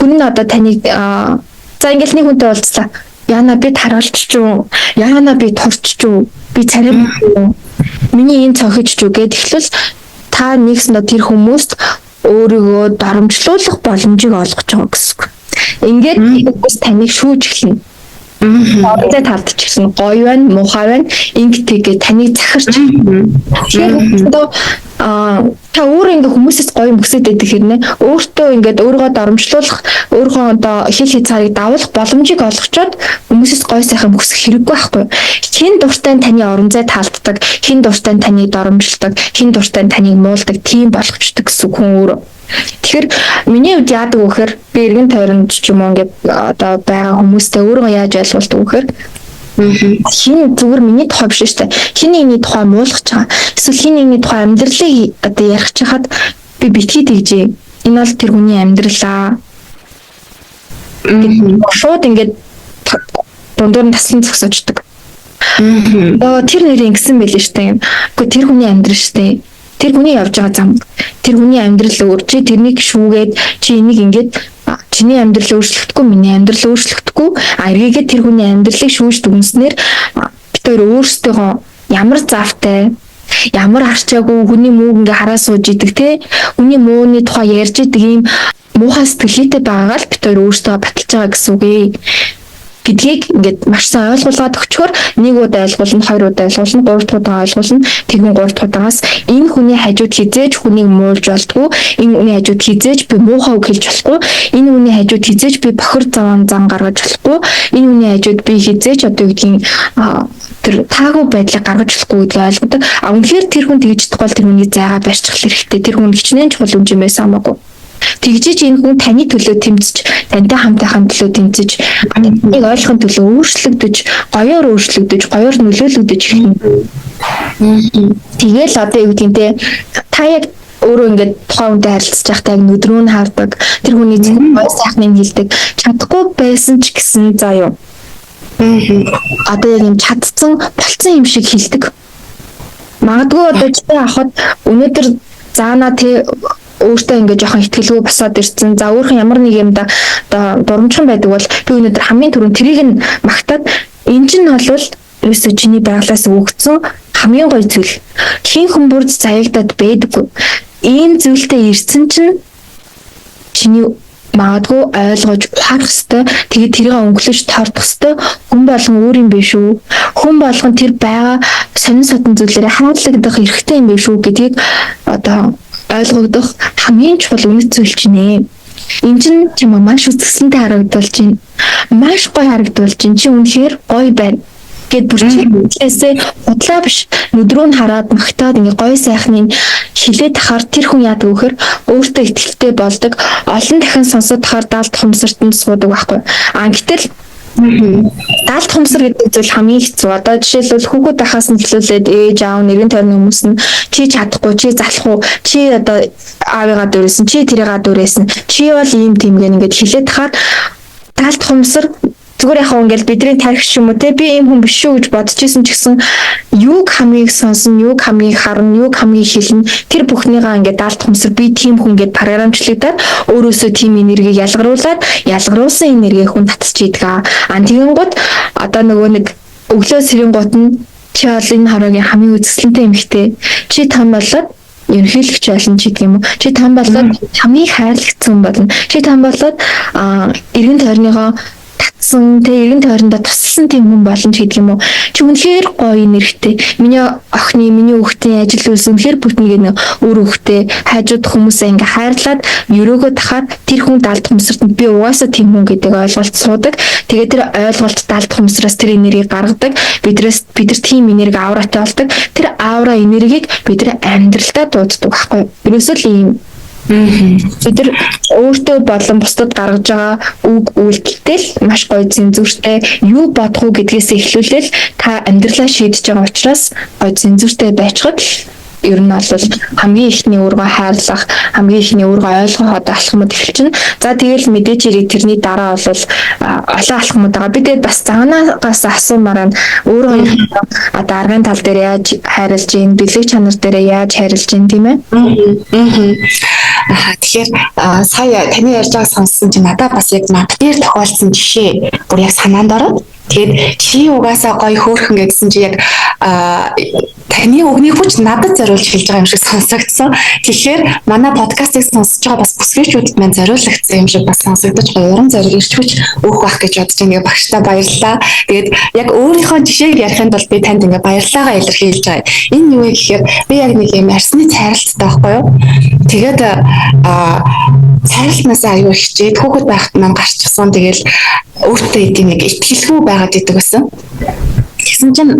хүн нь одоо таныг за ингээл нэг хүнтэй уулзлаа. Яна би таргалчих уу? Яна би турччих уу? Би царим уу? Миний энэ цохиж ч үү гэд эхлэл та нэгсэндээ тэр хүмүүст өөрийгөө доромжлуулах боломжийг олгож байгаа гэсэн үг. Ингээд хүмүүс таныг шүүж эхэлнэ. Орон талд ч гэсэн гоё байна, муухай байна, ингэ тэгэ таныг захирч. Тэгэхээр одоо та өөрөө ингээ хүмүүсээс гоё юм хүсээд байдаг хэрнээ өөртөө ингээд өөрийгөө доромжлуулах, өөрийнхөө одоо хил хязгаарыг давуулах боломжийг олгочоод хүмүүсээс гоё сайхан хүсэх хэрэггүй байхгүй. Хэн дуртай нь таны орон зай таалддаг, хэн дуртай нь таныг доромжилдог, хэн дуртай нь таныг муулдаг, тийм болгочдөг гэсэн хүн өөрөө. Тэгэхээр миний хувьд яадаг вэ гэхээр би эргэн тойронд ч юм уу ингээд одоо байгаа хүмүүстэй өөрийгөө яаж ойлгуулдаг вэ гэхээр хин зүгээр миний тухай биш шүү дээ. Хин нэгний тухай муулгаж байгаа. Эсвэл хин нэгний тухай амьдралыг одоо ярих чахад би битгий тэгжээ. Энэ бол тэр хүний амьдралаа. Шууд ингээд дундуур нь таслан зогсоочдөг. Тэр нэр ингэсэн байлээ шүү дээ. Үгүй, тэр хүний амьдрал шүү дээ. Тэр хүний явж байгаа зам. Тэр хүний амьдрал өөр. Чи тэрнийг шүүгээд, чи энийг ингээд, чиний амьдрал өөрчлөгдөхгүй, миний амьдрал өөрчлөгдөхгүй. А эргээгээд тэр хүний амьдралыг шүүж дүгнснээр бид хоёр өөрсдийгөө ямар завтай, ямар арчаагүй, хүний мууг ингээ хараа сууж идэг те, хүний мууны тухай ярьж идэг ийм муухай сэтгэлгээтэй байгаагаа л бид хоёр өөрсдөө баталж байгаа гэсэн үг ээ гэдгийг ингээд маш сайн ойлгуулад өгчхөр нэг удаа ойлгуулна, хоёр удаа ойлгуулна, гурав дахь удаа ойлгуулна. Тэгэн гурав дахь удаагаас энэ хүний хажууд хизээж хүнийг муулж болдгоо, энэ хүний хажууд хизээж би муухай үг хэлж болохгүй, энэ хүний хажууд хизээж би бохир зан зан гаргаж болохгүй, энэ хүний хажууд би хизээж одоо юу гэдгийг тэр таагүй байдлыг гаргаж болохгүй гэдгийг ойлгодог. А үнэхээр тэр хүн тэгж чадахгүй бол тэр хүний зайгаа барьчих хэрэгтэй. Тэр хүн хичнээн чухал юм байсан хамаагүй. Тэгжиж энэ хүн таны төлөө тэмцэж, тантай хамтайхын төлөө тэмцэж, таныг ойлгохын төлөө өөрчлөгдөж, гоёор өөрчлөгдөж, гоёор нөлөөлөгдөж эхэлнэ. Тэгэл одоо юу гэдгийг те, та яг өөрөө ингээд тухайн хүнтэй харилцаж байхдаа яг нүд рүү нь хардаг. Тэр хүний зөвхөн гой сайхныг хэлдэг. Чадахгүй байсан ч гэсэн заа юу. Одоо яг юм чадсан, болцсон юм шиг хэлдэг. Магадгүй одоо чи авахад өнөөдөр заана те өөртөө ингээд жоохон итгэлгүй босоод ирсэн. За, өөрхөн ямар нэг юмда одоо дурамжхан байдаг бол би өнөөдөр хамгийн түрүүнд тэрийг нь магтаад, энэ чинь бол ерөөсөө чиний байглаас өгөгдсөн хамгийн гоё зүйл. Хин хүмүүрд заягдаад байдаггүй. Ийм зүйлтэй ирсэн чинь чиний Магадгүй ойлгож ухаарах хэвээр, тэгээд тэрийг өнгөлөж тордох хэвээр хүн болгон өөр юм биш үү? Хүн болгон тэр байгаа сонин содон зүйлээрээ хайрлагдах эрхтэй юм биш үү гэдгийг одоо ойлгогдох хамгийн чухал үнэт зүйл чинь ээ. Энэ чинь чамайг маш үзэсгэлэнтэй харагдуулж байна. Маш гоё харагдуулж байна. Чи үнэхээр гоё байна гэд бүр чи хэлээсээ худлаа биш нүд рүү нь хараад магтаад ингээ гоё сайхныг хилээд тахаар тэр хүн яадаг вөхөр өөртөө итгэлтэй болдог. Олон дахин сонсоод тахаар даалт хумсартанд суудаг байхгүй. А гэтэл даалт хумсар гэдэг зүйл хамгийн хэцүү. Одоо жишээлбэл хүүхэд байхаас нь эхлүүлээд ээж аав нэрэн тойрны хүмүүс нь чи чадахгүй, чи залах уу, чи одоо аавыгаа дүүрээсэн, чи тэрийгаа дүүрээсэн, чи бол ийм тийм гэн ингээд хилээд тахаар даалт хумсар зүгээр яг ингээл бидний тарих ч юм уу те би ийм хүн биш шүү гэж бодож исэн ч гэсэн юуг хамгийн сонсон, юуг хамгийн харна, юуг хамгийн хэлнэ тэр бүхнийгаа ингээд даалт хумсар би тийм хүн гэд програмчлагдаад өөрөөсөө тийм энергийг ялгаруулад ялгаруулсан энергийг хүн татчих идэг. А тэгэнгүүт одоо нөгөө нэг өглөө сэрэнгуут нь чи бол энэ хороогийн хамгийн үзэсгэлэнтэй эмэгтэй. Чи том болоод ерөнхийлөгч болно ч гэдэг юм уу. Чи том болоод хамгийн хайрлагдсан болно. Чи том болоод эргэн тойрныгоо татсан, тэ эргэн тойрондоо тусалсан тийм хүн болно ч гэдэг юм уу. Чи үнэхээр гоё нэрхтэй. Миний охины, миний хүүхдийн ажил үйлс үнэхээр бүтнэ гэх өөр хүүхдээ хайжууд хүмүүсээ ингээ хайрлаад өрөөгөө тахаар тэр хүн даалт хумсартанд би угаасаа тийм хүн гэдэг ойлголт суудаг. Тэгээд тэр ойлголт даалт хумсраас тэр энергийг гаргадаг. Бидрээс бид нар тийм энерги ауратай болдог. Тэр аура энергийг бид нар амьдралдаа дууддаг байхгүй юу? Ерөөсөө л ийм. Бид нар өөртөө болон бусдад гаргаж байгаа үг үйлдэлтэй л маш гоё цензуртэй юу бодох уу гэдгээс эхлүүлэл та амьдралаа шийдэж байгаа учраас гоё цензуртэй байчхад л ер нь бол хамгийн ихний өөргөө хайрлах, хамгийн ихний өөргөө ойлгох одоо алхмууд эхэлчихнэ. За тэгэл мэдээч хэрэг тэрний дараа бол олон алхмууд байгаа. Би тэгээд бас занаагаас асуумаар байна. Өөрөө одоо аргын тал дээр яаж хайрлаж гин, бэлэг чанар дээр яаж хайрлаж гин тийм ээ? Аа тэгэхээр сая таны ярьж байгааг сонссон чинь надад бас яг над дээр тохиолдсон жишээ бүр яг санаанд ороод тэгээд чи угаасаа гоё хөөрхөн гэдсэн чи яг таны үгний хүч надад зориулж хэлж байгаа юм шиг сонсогдсон. Тэгэхээр манай подкастыг сонсож байгаа бас бүсгүйчүүдэд маань зориулагдсан юм шиг бас сонсогдож гоё урам зориг ирч хүч өгөх байх гэж бодож ингээ багштай баярлалаа. Тэгээд яг өөрийнхөө жишээг ярихын тулд би танд ингээ баярлалаагаа илэрхийлж байгаа. Энэ юу вэ гэхээр би яг нэг юм арсны цайралттай байхгүй юу? Тэгээд цайралтнаас аюу хичээд хүүхэд байхад маань гарчихсан. Тэгэл өөртөө тийм нэг итгэлгүй байгаад идэг гэсэн. Тэгсэн чинь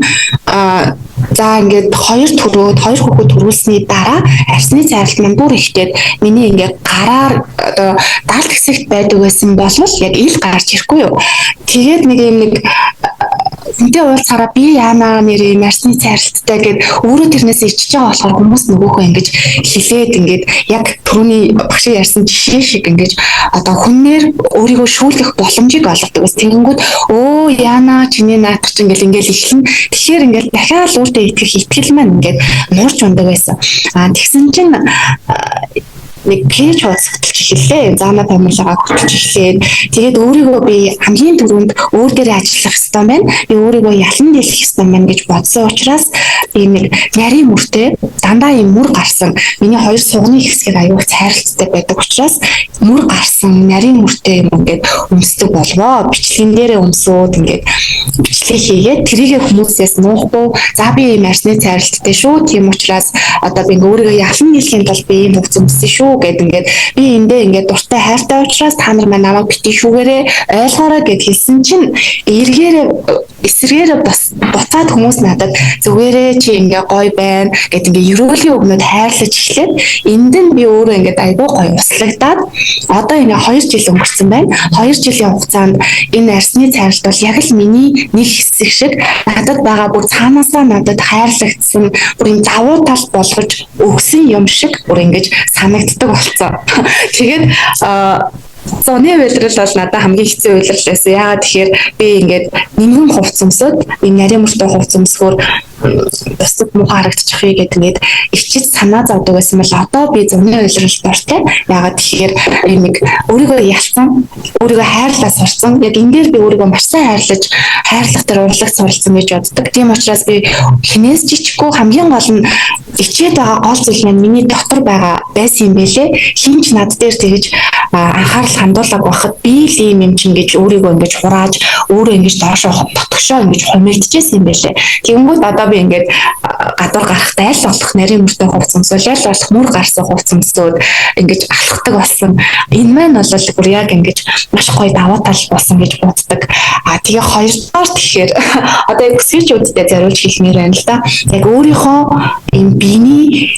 за ингээд хоёр төрөөд хоёр хүүхэд төрүүлсний дараа арсны цайралт маань бүр ихтэй миний ингээд гараар одоо даалт хэсэгт байдаг байсан болвол яг ил гарч ирэхгүй юу. Тэгээд нэг юм нэг хүнтэй уулзахаараа би яанаа нэрээ арсны цайралттай гэд өөрөө тэрнээс ичж байгаа болохоор хүмүүс нөгөөхөө ингэж хилээд ингээд яг түрүүний багшийн ярьсан жишээ шиг ингэж одоо хүнээр өөрийгөө шүүлэх боломжийг олгодог. Тэгэнгүүт өө яанаа чиний наадах чинь ингээл ингээл эхлэн. Тэгэхээр ингээл дахиад өөртөө итгэх итгэл маань ингээд нуурч ундаг байсан. Аа тэгсэн чинь нэг пэйж хуудас хөтөлж эхэллээ. Зана фамилигаа хөтөлж эхлээд тэгээд өөрийгөө би хамгийн түрүүнд өөр дээрээ ажиллах ёстой байна. Би өөрийгөө ялан дийлэх ёстой байна гэж бодсон учраас би нэг нарийн мөртэй дандаа юм мөр гарсан. Миний хоёр сугны хэсгийг аюух цайралттай байдаг учраас мөр гарсан нарийн мөртэй юм ингээд өмсдөг болвоо. Бичлэгэн дээрээ өмсөөд ингээд бичлэг хийгээд тэрийгэ хүмүүсээс нуухгүй. За би ийм арсны цайралттай шүү. Тийм учраас одоо би өөрийгөө ялан дийлэхийн тулд би ийм хувцас өмссөн шүү гэд ингээд би эндээ ингээд дуртай хайртай учраас та нар маань намайг бити шүүгээрээ ойлгоорой гэд хэлсэн чинь эргээрээ эсрэгээрээ бас буцаад хүмүүс надад зүгээрээ чи ингээ гоё байна гэд ингээ ерөөлийн өгнөд хайрлаж эхлээд энд нь би өөрөө ингээд айгүй гоё услагдаад одоо ингээ 2 жил өнгөрсөн байна. 2 жилийн хугацаанд энэ арсны цайралт бол яг л миний нэг хэсэг шиг надад байгаа бүр цаанаасаа надад хайрлагдсан бүр юм давуу тал болгож өгсөн юм шиг бүр ингэж санагддаг болсон. Тэгээд зуны улирал бол надад хамгийн хэцүү улирал байсан. Яагаад тэгэхээр би ингээд нэмгэн хувц өмсөд ийм нарийн мөртөө хувц өмсгөөр бусдад муухай харагдчихъя гэдэг ингээд ичиж санаа зовдөг байсан бол одоо би зуны улирал дуртай. Яагаад тэгэхээр ийм нэг өөрийгөө ялцсан, өөрийгөө хайрлаа сурцсан. Яг энэ дээр би өөрийгөө маш сайн хайрлаж, хайрлах дээр урлаг суралцсан гэж боддог. Тийм учраас би хинээс ч ичихгүй хамгийн гол нь ичээд байгаа гол зүйл маань миний дотор байгаа байсан юм бэлээ. Хин ч над дээр тэгэж анхаарал хандуулаагүй байхад би л ийм юм чинь гэж өөрийгөө ингэж хурааж, өөрөө ингэж доошоо дотгошоо ингэж хумилдчихсэн юм байлээ. Тэгэнгүүт одоо би ингээд гадуур гарахдаа аль болох нарийн мөртэй хувцас өмсөөл, аль болох мөр гарсан хувцас өмсөөд ингэж алхдаг болсон. Энэ маань бол бүр яг ингэж маш гоё давуу тал болсон гэж боддог. А тэгээ хоёрдугаар тэгэхээр одоо яг бүсгүйчүүдтэй зориулж хэлмээр байна л да. Яг өөрийнхөө энэ биений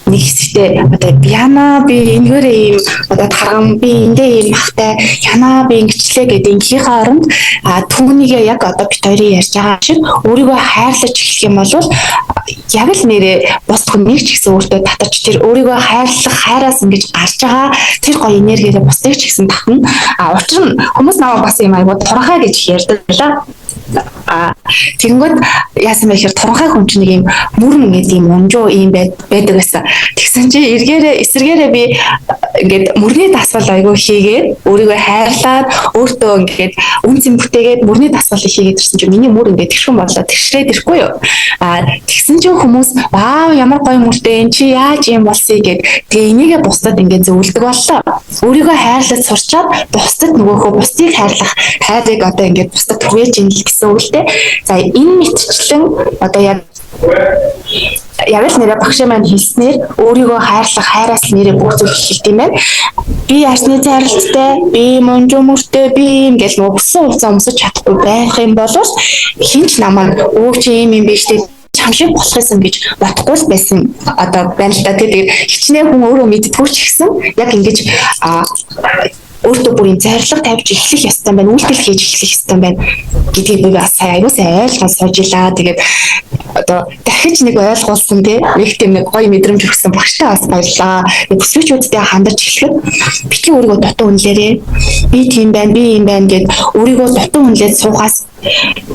нэг хэсэгтээ одоо яна би энэгээрээ ийм одоо тарган, би эндээ ийм махтай, яна би ингэчлээ гэдэг ингэхийнхээ оронд түүнийгээ яг одоо бит хоёрын ярьж байгаа шиг өөрийгөө хайрлаж эхлэх юм бол яг л нэрээ бус хүнийг ч гэсэн өөртөө татаж, тэр өөрийгөө хайрлах хайраас ингэж гарч байгаа тэр гоё энергиэрээ бусдыг ч гэсэн татна. А учир нь хүмүүс намайг бас юм айгуу туранхай гэж ярьдаг байлаа. А тэгэнгүүт яасан бэ гэхээр туранхай хүн чинь нэг юм мөр ингээд юм унжуу юм байдаг байсан. Тэгсэн чинь эргээрээ эсэргээрээ би ингээд мөрний дасгал айгуу хийгээд, өөрийгөө хайрлаад, өөртөө ингээд үн цэн бүтээгээд мөрний дасгалыг хийгээд ирсэн чинь миний мөр ингээд тэрхэн болоо тэгшрээд ирэхгүй юу. А тэгсэн чинь хүмүүс "Вау, ямар гоё мөртэй, эн чи яаж юм болсыг" гэд тэгээ энийгээ бусдад ингээд зөвлөдөг боллоо. Өөрийгөө хайрлаж сурчаад бусдад нөгөөхөө бусдыг хайрлах хайрыг одоо ингээд бусдад түгээж ийн л гэсэн үг л дээ. За, энэ мэтчлэн одоо яг яг л нэрээ багш маань хэлснээр өөрийгөө хайрлах хайраас л нэрээ бүх зүйл эхэлдэг юм байна. Би ясны зайралттай, би мунжуу мөртэй, би юм гэл нөгөө хүссэн хувцас өмсөж чадахгүй байх юм бол хэн ч намайг "Өө, чи юм юм биш үү, чам шиг болох юмсан" гэж бодохгүй л байсан одоо байна л да. Тэгээд хичнээн хүн өөрөө мэддэггүй ч гэсэн яг ингэж өөртөө бүр юм зорилго тавьж эхлэх ёстой байна, үйлдэл хийж эхлэх ёстой байна гэдгийг би бас сая аягүй сайн ойлгоод сууж илаа. Тэгээд одоо дахиж нэг ойлгуулсан, тий, нэг тийм нэг гоё мэдрэмж өгсөн багштай бас баярлаа. Бүсгүйчүүдтэй хандаж эхлэхэд битгий өөрийгөө дутуу үнэлээрээ. Би тийм байна, би юм байна гэд өөрийгөө дутуу үнэлээд суухаас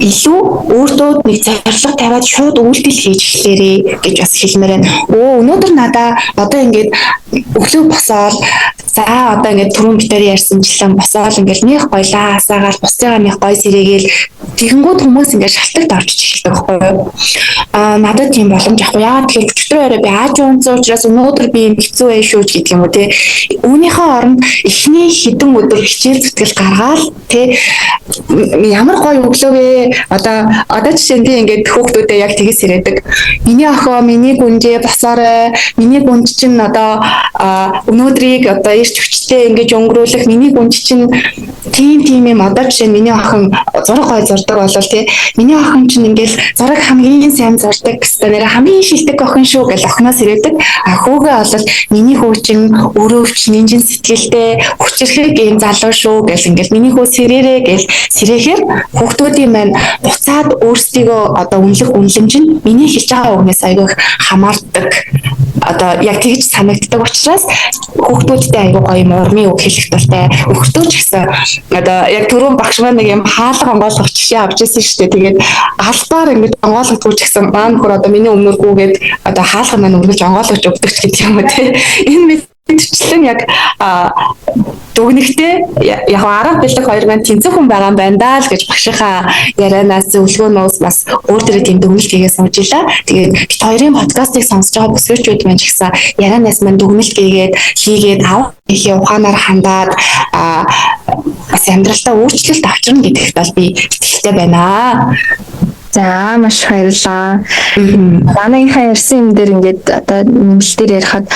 илүү өөртөө нэг зорилго тавиад шууд үйлдэл хийж эхлээрээ гэж бас хэлмээр байна. Өө, өнөөдөр надаа одоо ингээд өглөө босоод, за, одоо ингээд түрүүн битээр ярьсанчлан босоол ингээд нэг гоёлаа асаагаал, бусдыгаа нэг гой сэрээгээл тэгэнгүүт хүмүүс ингээд шалтагт орчиж эхэлдэг байхгүй юу? Аа, надад тийм боломж авахгүй. Яагаад тэгэхээр өчигдөр орой би ааж унтсан учраас өнөөдөр би юм хэцүү байх шүү гэдэг юм уу, те. Үүнийхээ оронд эхний хэдэн өдөр хичээл зүтгэл гаргаал, те, ямар гоё өглөө вэ? Одоо жишээ нь би ингээд хүүхдүүдэд яг тэгээс сэрээдэг. Миний охин, миний гүнжээ босоорой. Миний гүнж чинь одоо өнөөдрийг одоо ирч хүчтэй ингэж өнгөрөөлөх, миний гүнж чинь тийм тийм юм. Одоо жишээ нь миний охин зураг гой зурдаг болол, тий, миний охин чинь ингээл зураг хамгийн сайн зурдаг гэсэн, нэрэ хамгийн шилдэг охин шүү гэж охиноос ирээдэг. А хүүгээ болол миний хүү чинь өрөөвч нинжин сэтгэлтэй хүчирхэг ийм залуу шүү гэл ингээл миний хүү сэрээрээ гэл сэрэхээр хүүхдүүдийн маань буцаад өөрсдийгөө одоо үнэлэх үнэлэмж нь миний хэлж байгаа үгнээс айгүй их хамаардаг. Одоо яг тэгж санагддаг учраас хүүхдүүдтэй айгүй гоё юм урмын үг хэлэх дуртай. Өгтөө ч гэсэн одоо яг түрүүн багш маань нэг юм хаалга онгойлгох жишээ авч ирсэн шүү дээ. Тэгээд албаар ингэж онгойлгодгүй ч гэсэн маа нөхөр одоо миний өмнөр гүгээд одоо хаалга маань үргэлж онгойлгож өгдөг ч гэдэг юм уу, те. Энэ мэтчлэн яг дүгнэхдээ яг арга бэлэг хоёр маань тэнцэх хүн байгаа юм байна даа л гэж багшийнхаа ярианаас, зөвлөгөөнөөс бас өөр дээрээ тийм дүгнэлт хийгээ сууж илаа. Тэгээд бит хоёрын подкастыг сонсож байгаа бүсгүйчүүд маань ч гэсэн ярианаас маань дүгнэлт хийгээд авах ихээ ухаанаар хандаад бас амьдралдаа өөрчлөлт авчирна гэдэгт бол би итгэлтэй байна. За, маш их баярлалаа. Манайхаа ярьсан юм дээр ингээд одоо нэмэлтээр ярихад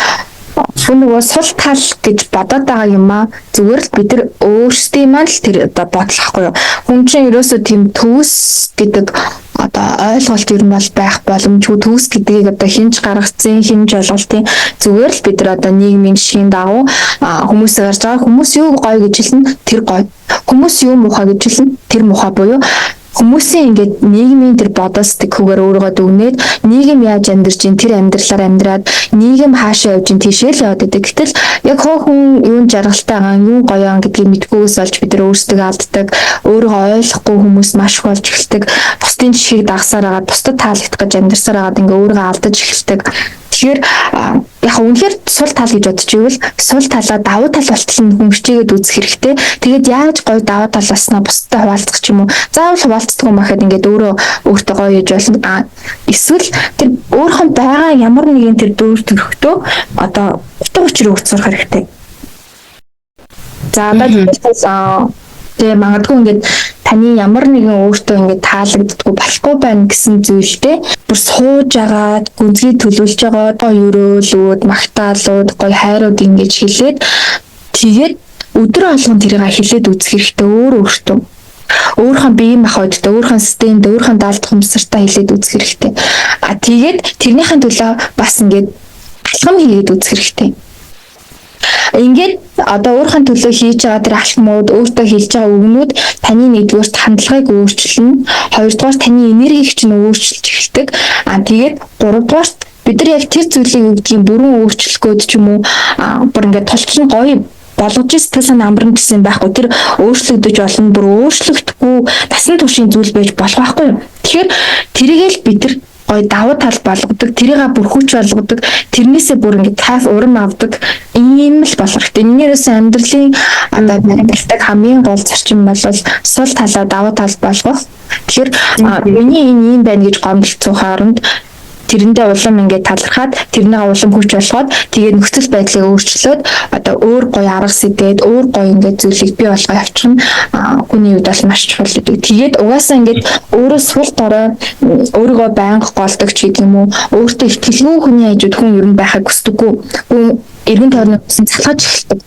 хүн нөгөө сул тал гэж бодоод байгаа юм аа зүгээр л бид нар өөрсдийн маань л тэр одоо бодлохгүй юу. Хүн чинь ерөөсөө тийм төвс гэдэг одоо ойлголт ер нь бол байх боломжгүй. Төгс гэдгийг одоо хинж гаргацсан, хинж ойлголтын, зүгээр л бид нар одоо нийгмийн жишгийн дагуу хүмүүс гарч байгаа, хүмүүс юу гоё гэж хэлнэ, тэр гоё, хүмүүс юу муухай гэж хэлнэ, тэр муухай буюу хүмүүсийн ингээд нийгмийн тэр бодол сэтгэхүйгээр өөрийгөө дүгнээд, нийгэм яаж амьдарч ин тэр амьдралаар амьдраад, нийгэм хаашаа явж ин тийшээ л яваад байдаг. Гэтэл яг хоо хүн юун жаргалтай байгаа, юун гоё юм гэдгийг мэдгүйгээс олж бид нар өөрсдөө алддаг, өөрийгөө ойлгохгүй хүмүүс маш их болж эхэлдэг. Бусдын жишгийг дагасаар агаад, бусдад таалагдах гэж амьдарсаар агаад ингээ өөрийгөө алдаж эхэлдэг. Тэгэхээр яг үнэхээр сул тал гэж бодож ивэл сул талаа давуу тал болтол нь хүн хичээгээд үзэх хэрэгтэй. Тэгээд яаж гоё давуу тал болсноо бусдад хуваалцах ч юм уу. Заавал хуваалцдаг юм ахад ингээд өөрөө өөртөө гоё хийж болно. А эсвэл тэр өөрийнхөө байгаа ямар нэгэн тэр дүүр төрхтөө одоо утга учир өгч сурах хэрэгтэй. За одоо жишээлбэл тэгээ магадгүй ингээд таны ямар нэгэн өөртөө ингээд таалагддаггүй болохгүй байна гэсэн зүйлтэй бүр сууж агаад гүнзгий төлөвлөж байгаа гоё өрөөлүүд, магтаалууд, гоё хайрууд ингэж хэлээд тэгээд өдөр болгон тэрийг хэлээд үзэх хэрэгтэй өөр өөртөө. Өөрийнхөө биеийн махбодтой, өөрийнхөө системд, өөрийнхөө даалт ухамсартай хэлээд үзэх хэрэгтэй. А тэгээд тэрнийхэн төлөө бас ингээд алхам хийгээд үзэх хэрэгтэй. Ингээд одоо өөрийнхөө төлөө хийж байгаа тэр алхмууд, өөртөө хэлж байгаа үгнүүд таны нэгдүгээрт хандлагыг өөрчилнө. Хоёрдугаар таны энергийг чинь өөрчилж эхэлдэг. А тэгээд гуравдугаарт бид нар яг тэр зүйлийг юу гэдгийг бүрэн өөрчлөх гээд ч юм уу бүр ингээд тултлан гоё болгож сэтгэл санаа амарна гэсэн байхгүй, тэр өөрчлөгдөж болно, бүр өөрчлөгдөхгүй насан туршийн зүйл байж болох байхгүй юу. Тэгэхээр тэрийг л бид нар гоё давуу тал болгодог, тэрийг бүр хүч болгодог, тэрнээсээ бүр ингээд кайф урам авдаг ийм л болох хэрэгтэй. Энээрээс амьдралын одоо баримталдаг хамгийн гол зарчим бол сул талаа давуу тал болгох. Тэгэхээр миний энэ ийм байна гэж гомдолцох хооронд тэрэндээ улам ингээд талархаад, тэрнийг улам хүч болгоод, тэгээд нөхцөл байдлыг өөрчлөөд, одоо өөр гоё арга сэдээд, өөр гоё ингээд зүйлийг бий болгоо явчих нь хүний хувьд бол маш чухал гэдэг. Тэгээд угаасаа ингээд өөрөө сул дорой, өөрийгөө байнга голдог ч гэдэг юм уу, өөртөө итгэлгүй хүний хажууд хүн ер нь байхыг хүсдэггүй. Хүн эргэн тойрны залхаж эхэлдэг.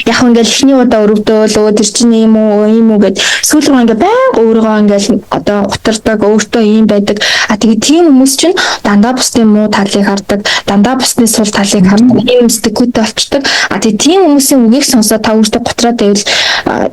Яг ингээл эхний удаа өрөвдөөл, өө тэр чинь ийм үү, ийм үү гэд сүүл рүү ингээ байнга өөрийгөө ингээл одоо гутардаг, өөртөө ийм байдаг. А тэгээ тийм хүмүүс чинь дандаа бусдын муу талыг хардаг, дандаа бусдын сул талыг хардаг, ийм сэтгэхүйтэй болчдөг. А тэгээ тийм хүмүүсийн үгийг сонсоод та өөртөө гутраад байвал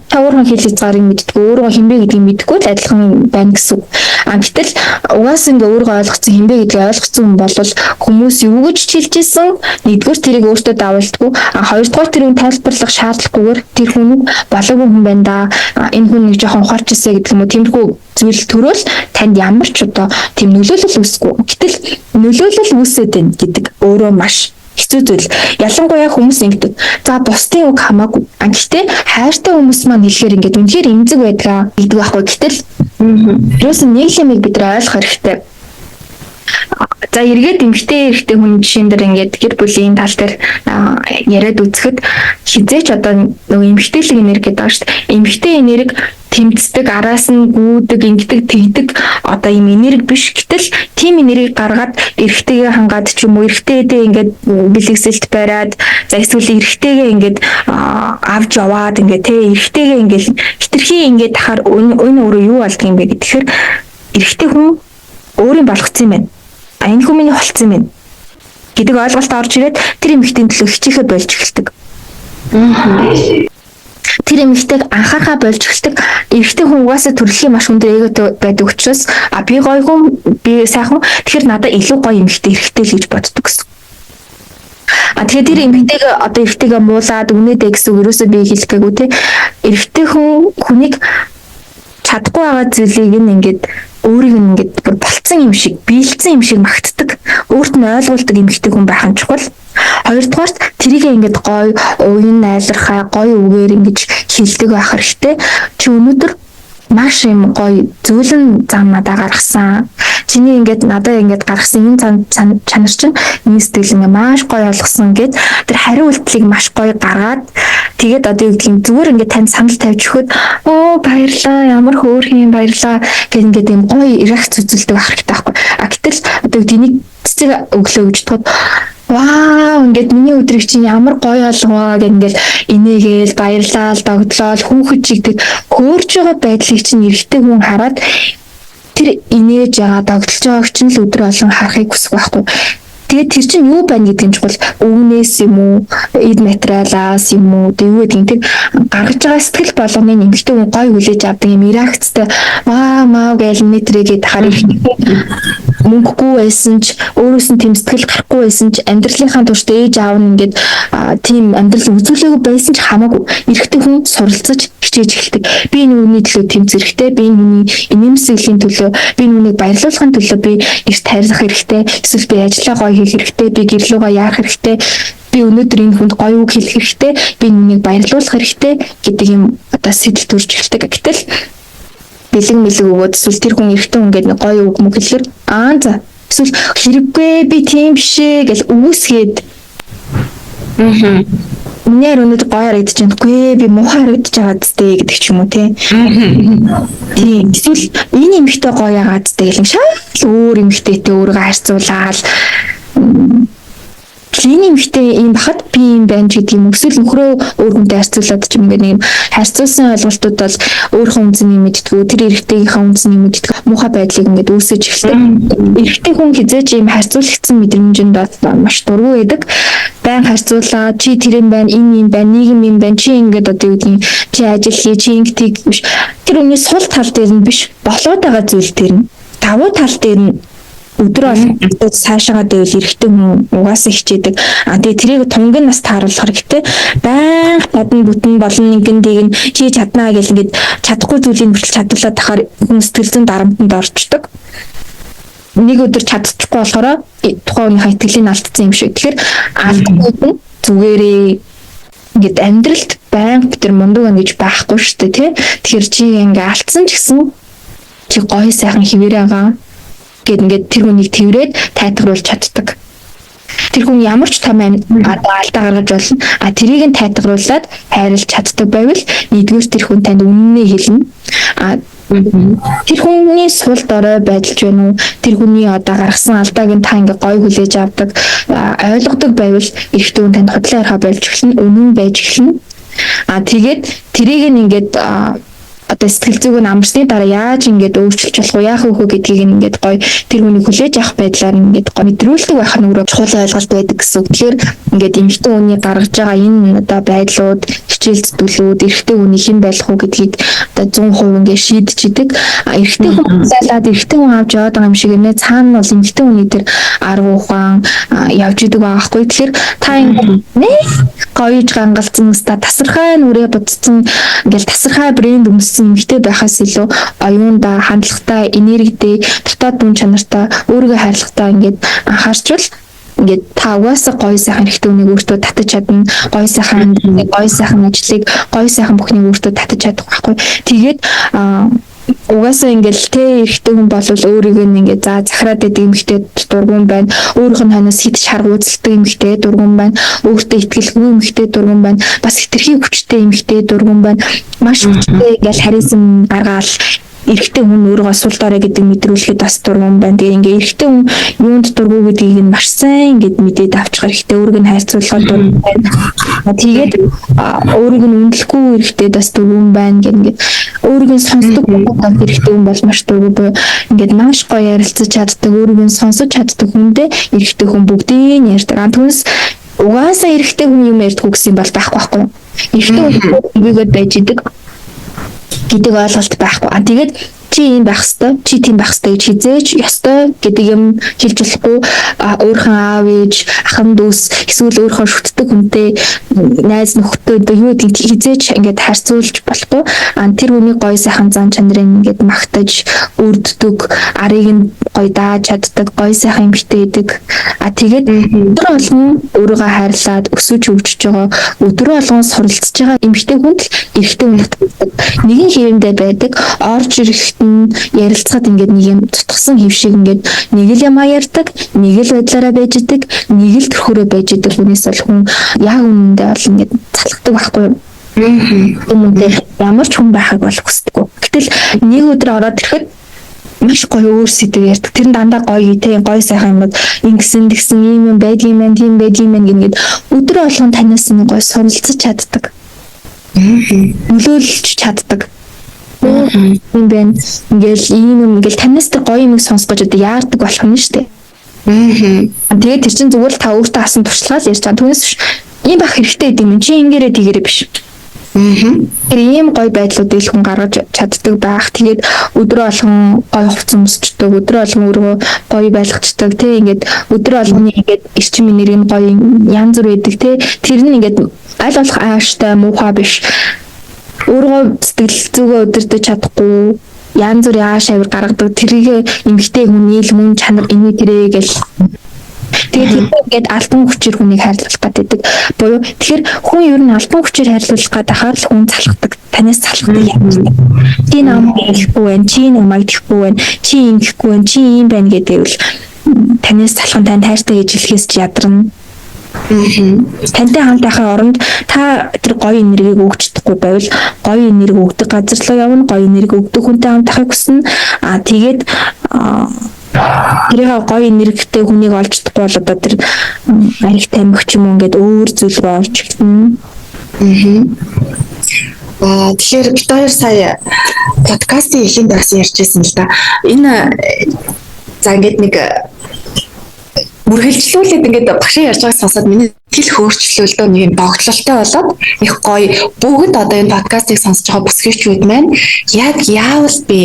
та өөрийнхөө хэл хязгаарыг мэддэггүй, өөрийгөө хинбэ гэдгийг мэдэхгүй л адилхан байна гэсэн үг. А гэтэл угаасаа ингээ өөрийгөө ойлгоцсон, хинбэ гэдгийг ойлгоцсон хүн бол хүмүүс юу гэж хэлж исэн нэгдүгээр тэрийг өөртөө давуулдаггүй, а хоёрдугаар тэр хүн тайлбарлах шаардлагагүйгээр тэр хүн болоогүй хүн байна да. Энэ хүн нэг жоохон ухаарч ирсэ гэдэг юм уу, тиймэрхүү зүйл төрөөл танд ямар ч одоо тийм нөлөөлөл үүсэхгүй. Гэтэл нөлөөлөл үүсээд байна гэдэг өөрөө маш хэцүү зүйл. Ялангуяа хүмүүс ингэдэг. За бусдын үг хамаагүй. А гэхдээ хайртай хүмүүс маань хэлэхээр ингээд үнэхээр эмзэг байдгаа гэдэг байхгүй. Гэтэл юусэн нэг юмыг бид нар ойлгох хэрэгтэй. За эргээд эмэгтэй эрэгтэй хүн жишээн дээр ингээд гэр бүлийн тал дээр яриад үзэхэд хизээч одоо нөгөө эмэгтэйлэг энерги гэдэг байгаа шүү дээ. Эмэгтэй энерги тэмцдэг, араас нь гүйдэг, ингэдэг, тэгдэг одоо ийм энерги биш. Гэтэл тийм энергийг гаргаад эрэгтэйгээ хангаад ч юм уу, эрэгтэйдээ ингээд бэлэгсэлт бариад, за эсвэл эрэгтэйгээ ингээд авч яваад ингээд те эрэгтэйгээ ингээд хитрхи ингээд тахаар энэ өөрөө юу болдго юм бэ гэхээр эрэгтэй хүн өөрийн болгоцсон юм байна. А энэ хүн миний болцсон юм байна гэдэг ойлголт орж ирээд тэр эмэгтэйн төлөө хичээхэ болж эхэлдэг. Тэр эмэгтэйг анхаарахаа болж эхэлдэг. Эрэгтэй хүн угаасаа төрөлхийн маш өндөр эготой байдаг учраас а би гоё хүн, би сайхан, тэгэхээр надад илүү гоё эмэгтэй хэрэгтэй л гэж боддог гэсэн. А тэгэхээр тэр эмэгтэйг одоо эрэгтэйгээ муулаад үнэдэ гэсэн үг ерөөсөө би хэлэх гээгүй те. Эрэгтэй хүн хүнийг чадахгүй байгаа зүйлийг нь ингээд өөрийг нь ингээд бүр болцсон юм шиг, биелцсэн юм шиг магтдаг. Өөрт нь ойлгуулдаг эмэгтэй хүн байх нь чухал. Хоёрдугаарт тэрийг ингээд гоё уян найлархай гоё үгээр ингэж хэлдэг байх хэрэгтэй. Чи өнөөдөр маш юм гоё зөөлөн зам надаа гаргасан. Чиний ингээд надаа ингээд гаргасан энэ зам чанар чинь миний сэтгэл ингээд маш гоё болгосон гэд тэр хариу үйлдэлийг маш гоё гаргаад, тэгээд одоо юу гэдгийг зүгээр ингээд танд санал тавьж өгөхөд оо баярлаа, ямар хөөрхөн юм, баярлаа гэх ингээд юм гоё реакц үзүүлдэг байх хэрэгтэй байхгүй. А гэтэл одоо юу гэдгийг цэцэг өглөө гэж бодоход вау, ингээд миний өдрийг чинь ямар гоё болгоо гэх ингээд инээгээл баярлал догдлоол хүүхэд чигдэг хөөрж байгаа байдлыг чинь эрэгтэй хүн хараад тэр инээж байгаа, догдолж байгааг чинь л өдөр болгон харахыг хүсэх байхгүй. Тэгээд тэр чинь юу байна гэдэг нь чухал. Өвнээс юм уу, эд материалаас юм уу, тэг юу гэдэг нь тэр гаргаж байгаа сэтгэл болгоны эмэгтэй хүн гоё хүлээж авдаг юм реакцтай ваа маа гээл метрэгээ тахаар эрэгтэй мөнгөгүй байсан ч, өөрөөс нь тэм сэтгэл гарахгүй байсан ч, амьдралынхаа туршид ээж аав нь ингээд тийм амьдрал үзүүлээгүй байсан ч хамаагүй эрэгтэй хүн суралцаж хичээж эхэлдэг. Би энэ хүний төлөө тэмцэх хэрэгтэй, би энэ хүний инээмсэглэлийн төлөө, би энэ хүнийг баярлуулахын төлөө би эрт хайрлах хэрэгтэй, эсвэл би ажлаа гоё хийх хэрэгтэй, би гэрлүүгээ яарах хэрэгтэй, би өнөөдөр энэ хүнд гоё үг хэлэх хэрэгтэй, би энэ хүнийг баярлуулах хэрэгтэй гэдэг юм одоо сэтэл төрж эхэлдэг. Гэтэл бэлэг мэлэг өгөөд эсвэл тэр хүн эрэгтэй хүн гээд нэг гоё үг мөг хэлэхээр аа за эсвэл хэрэггүй би тийм биш ээ гэж үгүйсгээд Миний харь өнөөдөр гоё харагдаж байна. Үгүй ээ, би муухай харагдаж байгаа зү гэдэг ч юм уу те. Тийм. Эсвэл энэ эмэгтэй гоё яагаад зү гэл шал өөр эмэгтэйтэй өөрийгөө харьцуулаад энэ эмэгтэй ийм бахад би ийм байна ч гэдэг юм. Эсвэл нөхрөө өөр хүнтэй харьцуулаад ч юм ингээд нэг юм харьцуулсан ойлголтууд бол өөрийнхөө үнцнийг мэддэггүй, тэр эрэгтэйгийнхээ үнцнийг мэддэггүй муухай байдлыг ингээд үүсгэж эхэлдэг. Эрэгтэй хүн хизээч ийм харьцуулагдсан мэдрэмжинд бол маш дургүй байдаг. Байн харьцуулаа, чи тэр юм байна, энэ юм байна, нийгэм юм байна, чи ингээд одоо юу гэдгийг, чи ажил хий, чи ингэтийг биш. Тэр хүний сул тал дээр нь биш, болоод байгаа зүйл дээр нь, давуу тал дээр нь өдөр болгон цаашаагаа дэвэл эрэгтэй хүн угаасаа хичээдэг. А тэгээ тэрийг тунг нь бас тааруулах хэрэгтэй. Байнга чадна бүтэн болно нэгэн дэг нь чи чаднаа гэл ингээд чадахгүй зүйлийг хүртэл чадуулаад тахаар хүн сэтгэл зүйн дарамтанд орчдөг. Нэг өдөр чадчихгүй болохоор тухайн хүнийхээ итгэлийг алдсан юм шиг. Тэгэхээр алдахгүй нь зүгээрээ ингээд амьдралд байнга бид нар мундаг байна гэж байхгүй шүү дээ, тий. Тэгэхээр чи ингээ алдсан ч гэсэн чи гоё сайхан хിവэрээ байгаа гэд ингээд тэр хүнийг тэрврээд тайтгаруулж чаддаг. Тэр хүн ямар ч том одоо алдаа гаргаж болно. А тэрийг нь тайтгаруулад хайрлаж чаддаг байвал нэгдүгээр тэр хүн танд үнэнээ хэлнэ. А тэр хүний сул дорой байдалж байна уу? Тэр хүний одоо гаргасан алдааг нь та ингээ гоё хүлээж авдаг, ойлгодог байвал эрэгтэй хүн танд худлаа яриха болж эхэлнэ, үнэн байж эхэлнэ. А тэгээд тэрийг нь ингээд одоо сэтгэл зүг нь амарсны дараа яаж ингээд өөрчилж болох уу, яах вэ гэдгийг ингээд гоё тэр хүнийг хүлээж авах байдлаар ингээд гоё мэдрүүлдэг байх нь өөрөө чухал ойлголт байдаг гэсэн үг. Тэгэхээр ингээд эмэгтэй хүний гаргаж байгаа энэ одоо байдлууд, хичээл зүтгэлүүд, эрэгтэй хүний хэн байх уу гэдгийг одоо 100% ингээд шийдэж идэг. Эрэгтэй хүн зайлаад эрэгтэй хүн авч яваад байгаа юм шиг нэ цаана нь бол эмэгтэй хүний тэр арга ухаан явж идэг байгаа хгүй. Тэгэхээр та ингээд нэг гоёж гангалцсан өста тасархай нүрээ будцсан ингээл тасархай брэнд өмссөн эмэгтэй байхаас илүү оюунда, хандлагатай, энергитэй, дотоод дүн чанартай, өөрийгөө хайрлахтай ингээд анхаарчвал ингээд та угаасаа гоё сайхан эрэгтэй хүнийг өөртөө татаж чадна, гоё сайхан амьдралыг, гоё сайхан ажлыг, гоё сайхан бүхнийг өөртөө татаж чадах байхгүй. Тэгээд угаасаа ингээл тэ эрэгтэй хүн бол өөрийгөө нь ингээд за захираад байдаг эмэгтэй дургуун байна. Өөрийнх нь хойноос хит шарга үзэлдэг эмэгтэй дургуун байна. Өөртөө итгэлгүй эмэгтэй дургуун байна. Бас хитрхи хүчтэй эмэгтэй дургуун байна. Маш хүчтэй ингээл харизм гаргаал эрэгтэй хүн өөрийгөө сул дорой гэдэг мэдрүүлэхэд бас дургуун байна. Тэгээ ингээ эрэгтэй хүн юунд дургу гэдгийг нь маш сайн ингээд мэдээд авчих хэрэгтэй. Өөрийг нь хайрцуулахад дургуун байна. Тэгээд өөрийг нь үнэлэхгүй эрэгтэй бас дургуун байна гэх ингээд өөрийг нь сонсдог эрэгтэй хүн бол маш дургу буюу ингээд маш гоё ярилцаж чаддаг, өөрийг нь сонсож чаддаг хүндээ эрэгтэй хүн бүгдийг нь ярьдаг. А түүнээс угаасаа эрэгтэй хүн юм ярьдаггүй гэсэн юм бол байхгүй байхгүй. Эрэгтэй хүн өгөөд байж идэг гэдэг ойлголт байхгүй. А тэгээд чи ийм байх хэвээр, чи тийм байх хэвээр гэж хизээч ёстой гэдэг юм хэлж болохгүй. Өөрийнхөө аав ээж, ахан дүүс эсвэл өөрийнхөө шүтдэг хүнтэй найз нөхдөд одоо юу гэдгийг хизээч ингээд харьцуулж болохгүй. А тэр хүний гоё сайхан зан чанарыг ингээд магтаж, үрддэг, арыг нь гоё дааж чаддаг, гоё сайхан эмхтэй идэг. А тэгээд өдөр болгон өөрийгөө хайрлаад өсөж хөгжиж байгаа, өдөр болгон суралцж байгаа эмхтэй хүнд л эрэгтэй хүн татдаг. Нэгэн хэвэндээ байдаг, орж ирэхэд нь ярилцахад ингээд нэг юм тутгсан хэв шиг ингээд нэг л юмаа ярьдаг, нэг л байдлаараа байж идэг, нэг л төрхөөрөө байж идэг хүнээс бол хүн яг үнэндээ бол ингээд залхдаг байхгүй юу? Өмнөдөө ямар ч хүн байхыг бол хүсдэггүй. Гэтэл нэг өдөр ороод ирэхэд маш гоё өөр сэдв ярьдаг. Тэр нь дандаа гоё те гоё сайхан юмуд ингэсэн тэгсэн ийм юм байдгийн юм тийм байдгийн юм гэнгээд өдөр болгон танаас нэг гоё суралцаж чаддаг. Нөлөөлж чаддаг. Юм байна. Ингээл ийм юм ингээл танаас тэр гоё юмыг сонсгож одоо яардаг болох нь шүү дээ. Тэгээд тэр чинь зүгээр л та өөртөө авсан туршлагаа л ярьж байгаа. Түүнээс биш ийм байх хэрэгтэй гэдэг юм. Чи ингээрээ тэгэрээ биш. Тэр ийм гоё байдлуудыг л хүн гаргаж чаддаг байх. Тэгээд өдөр болгон гоё хувцас өмсчдөг, өдөр болгон өөрийгөө гоё байлгачдаг, тэ ингээд өдөр болгоны ингээд эрчим энерги нь гоё янз бүр байдаг, тэ тэр нь ингээд аль болох ааштай муухай биш. Өөрийгөө сэтгэл зүгөө өдөртөж чадахгүй янз бүрийн ааш авир гаргадаг. Тэрийг эмгтэй хүний л мөн чанар эний тэрэ гэл. Тэгээд тэр ингээд албан хүчээр хүнийг хайрлах гэдэг. Буюу тэгэхээр хүн ер нь албан хүчээр хайрлуулах гэдэг хахаар л хүн залхдаг. Танаас залхдаг юм. Чи намайг хэлэхгүй байна, чи намайг тэхгүй байна, чи ингэхгүй байна, чи ийм байна гэдэг бол танаас залхан танд хайртай гэж хэлэхээс ч ядарна. Тантай хамт байхын оронд та тэр гоё энергийг өгч чадахгүй байвал гоё энерги өгдөг газар руу явна, гоё энерги өгдөг хүнтэй хамт байхыг хүснэ. Аа тэгээд тэрийг гоё энергитэй хүнийг олж чадахгүй бол одоо тэр арх тамхи ч юм уу ингээд өөр зүйл рүү орж эхэлнэ. Тэгэхээр бид хоёр сая подкастын эхэнд бас ярьжсэн л да. Энэ за ингээд нэг үргэлжлүүлээд ингээд багшийн ярьж байгааг сонсоод миний сэтгэл хөөрчлөлдөө нэг юм догтлолтой болоод их гоё бүгд одоо энэ подкастыг сонсож байгаа бүсгүйчүүд маань яг яавал би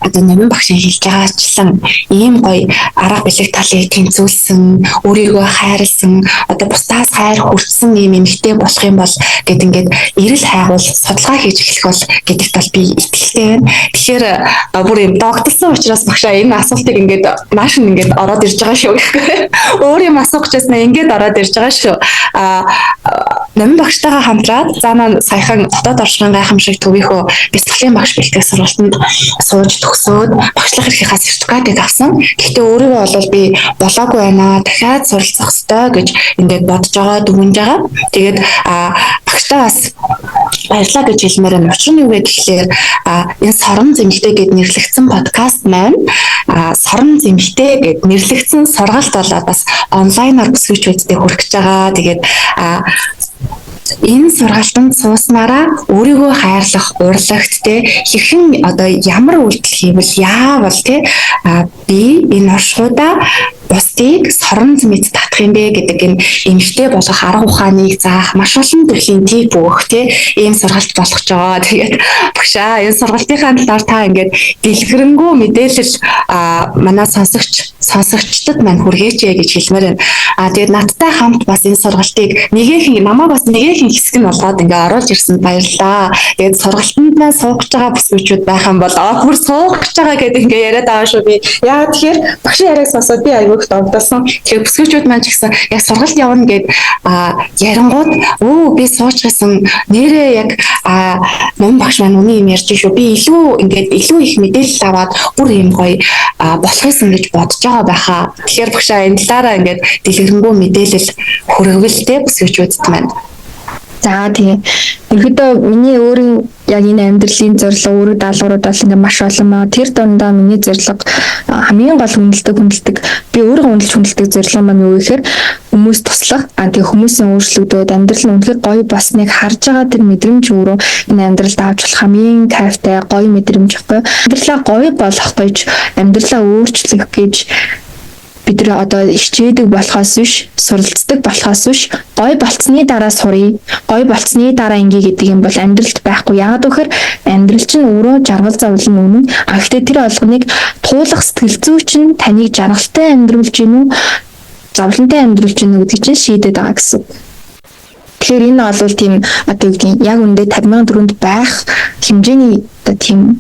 одоо номын багшийн хэлж байгаачлан ийм гоё арга бэлэг талыг тэнцвүүлсэн, өөрийгөө хайрлсан, одоо бусдаас хайр хүртсэн ийм эмэгтэй болох юм бол гэд ингээд эрэл хайгуул судалгаа хийж эхлэх бол гэдэгт бол би итгэлтэй байна. Тэгэхээр бүр юм догтлсон учраас багшаа энэ асуултыг ингээд нааш нь ингээд ороод ирж байгаа шүү гэхгүй. Өөр юм асуух гэжсэн ингээд ороод ирж байгаа шүү. Номин багштайгаа хамтраад за маань саяхан дотоод оршихын гайхамшиг төвийнхөө бяцлаглалын багш бэлтгэх сургалтанд сууж төгсөөд багшлах эрхийнхаа сертификатыг авсан. Гэхдээ өөрийгөө бол би болоогүй байна. Дахиад суралцах ёстой гэж ингээд бодож байгаа, дүгнж байгаа. Тэгээд багштаа бас баярлалаа гэж хэлмээр байна. Учир нь юу вэ гэхлээр энэ сорон зэмлэлтэй гэд нэрлэгдсэн подкаст маань сорон зэмлэлтэй гэд нэрлэгдсэн сургалт болоод бас онлайнаар бүсгүйчүүдтэй хүрэх гэж байгаа. Тэгээд энэ сургалтанд сууснараа өөрийгөө хайрлах, урлагт те хэрхэн одоо ямар үйлдэл хийвэл яавал те би энэ оршихуйдаа бусдыг сорон зэмэд татах юм бэ гэдэг энэ эмэгтэй болох арга ухааныг заах маш олон төрлийн тип өгөх те ийм сургалт болох ч байгаа. Тэгээд багшаа энэ сургалтынхаа талаар та ингээд дэлгэрэнгүй мэдээлэл манай сонсогчдод маань хүргээч гэж хэлмээр байна. Тэгээд надтай хамт бас энэ сургалтыг нэгэхэн намайг бас нэгэхэн хэсэг нь болоод ингээ оруулж ирсэнд баярлалаа. Тэгээд сургалтанд маань суух гэж байгаа бүсгүйчүүд байх юм бол бүр суух гэж байгаа гэдэг ингээ яриад байгаа шүү би. Яа тэгэхээр багшийн яриаг сонсоод би аягүй их догдолсон. Тэгэхээр бүсгүйчүүд маань ч гэсэн яг сургалт явна гэд ярингууд би суучихсан нэрээ яг ном багш маань үний юм ярьж шүү. Би илүү ингээд илүү их мэдээлэл аваад бүр юм гоё болох юмсан гэж бодож байгаа байхаа. Тэгэхээр багшаа энэ талаараа ингээд дэлгэрэнгүй мэдээлэл хүргэвэл бүсгүйчүүдэд маань. За тийм. Ерөнхийдөө миний өөрийн яг энэ амьдралын зорилго, үүрэг даалгаврууд бол ингээ маш олон маа. Тэр дундаа миний зорилго хамгийн гол хүндэлдэг би өөрийгөө хүндэлж хүндэлдэг зорилго маань юу гэхээр хүмүүс туслах. Тэгээ хүмүүсийн өөрчлөгдөөд амьдрал нь үнэхээр гоё болсныг харж байгаа тэр мэдрэмж өөрөө энэ амьдралд авч болох хамгийн кайфтай гоё мэдрэмж байхгүй. Амьдралаа гоё болгох гэж, амьдралаа өөрчлөх гэж бид нар одоо хичээдэг болохоос биш, суралцдаг болохоос биш, гоё болцсны дараа сурыг, гоё болцсны дараа ингээ гэдэг юм бол амьдралд байхгүй. Яагаад гэвэл амьдрал чинь өөрөө жаргал зовлон үнэн. А гэхдээ тэр болгоныг туулах сэтгэл зүй чинь таныг жаргалтай амьдруулж гин үү, зовлонтой амьдруулж гин үү гэдгийг чинь шийдээд байгаа гэсэн. Тэгэхээр энэ бол тийм одоо юу гэдгийг яг үндэ 50,000 төгрөгөнд байх хэмжээний одоо тийм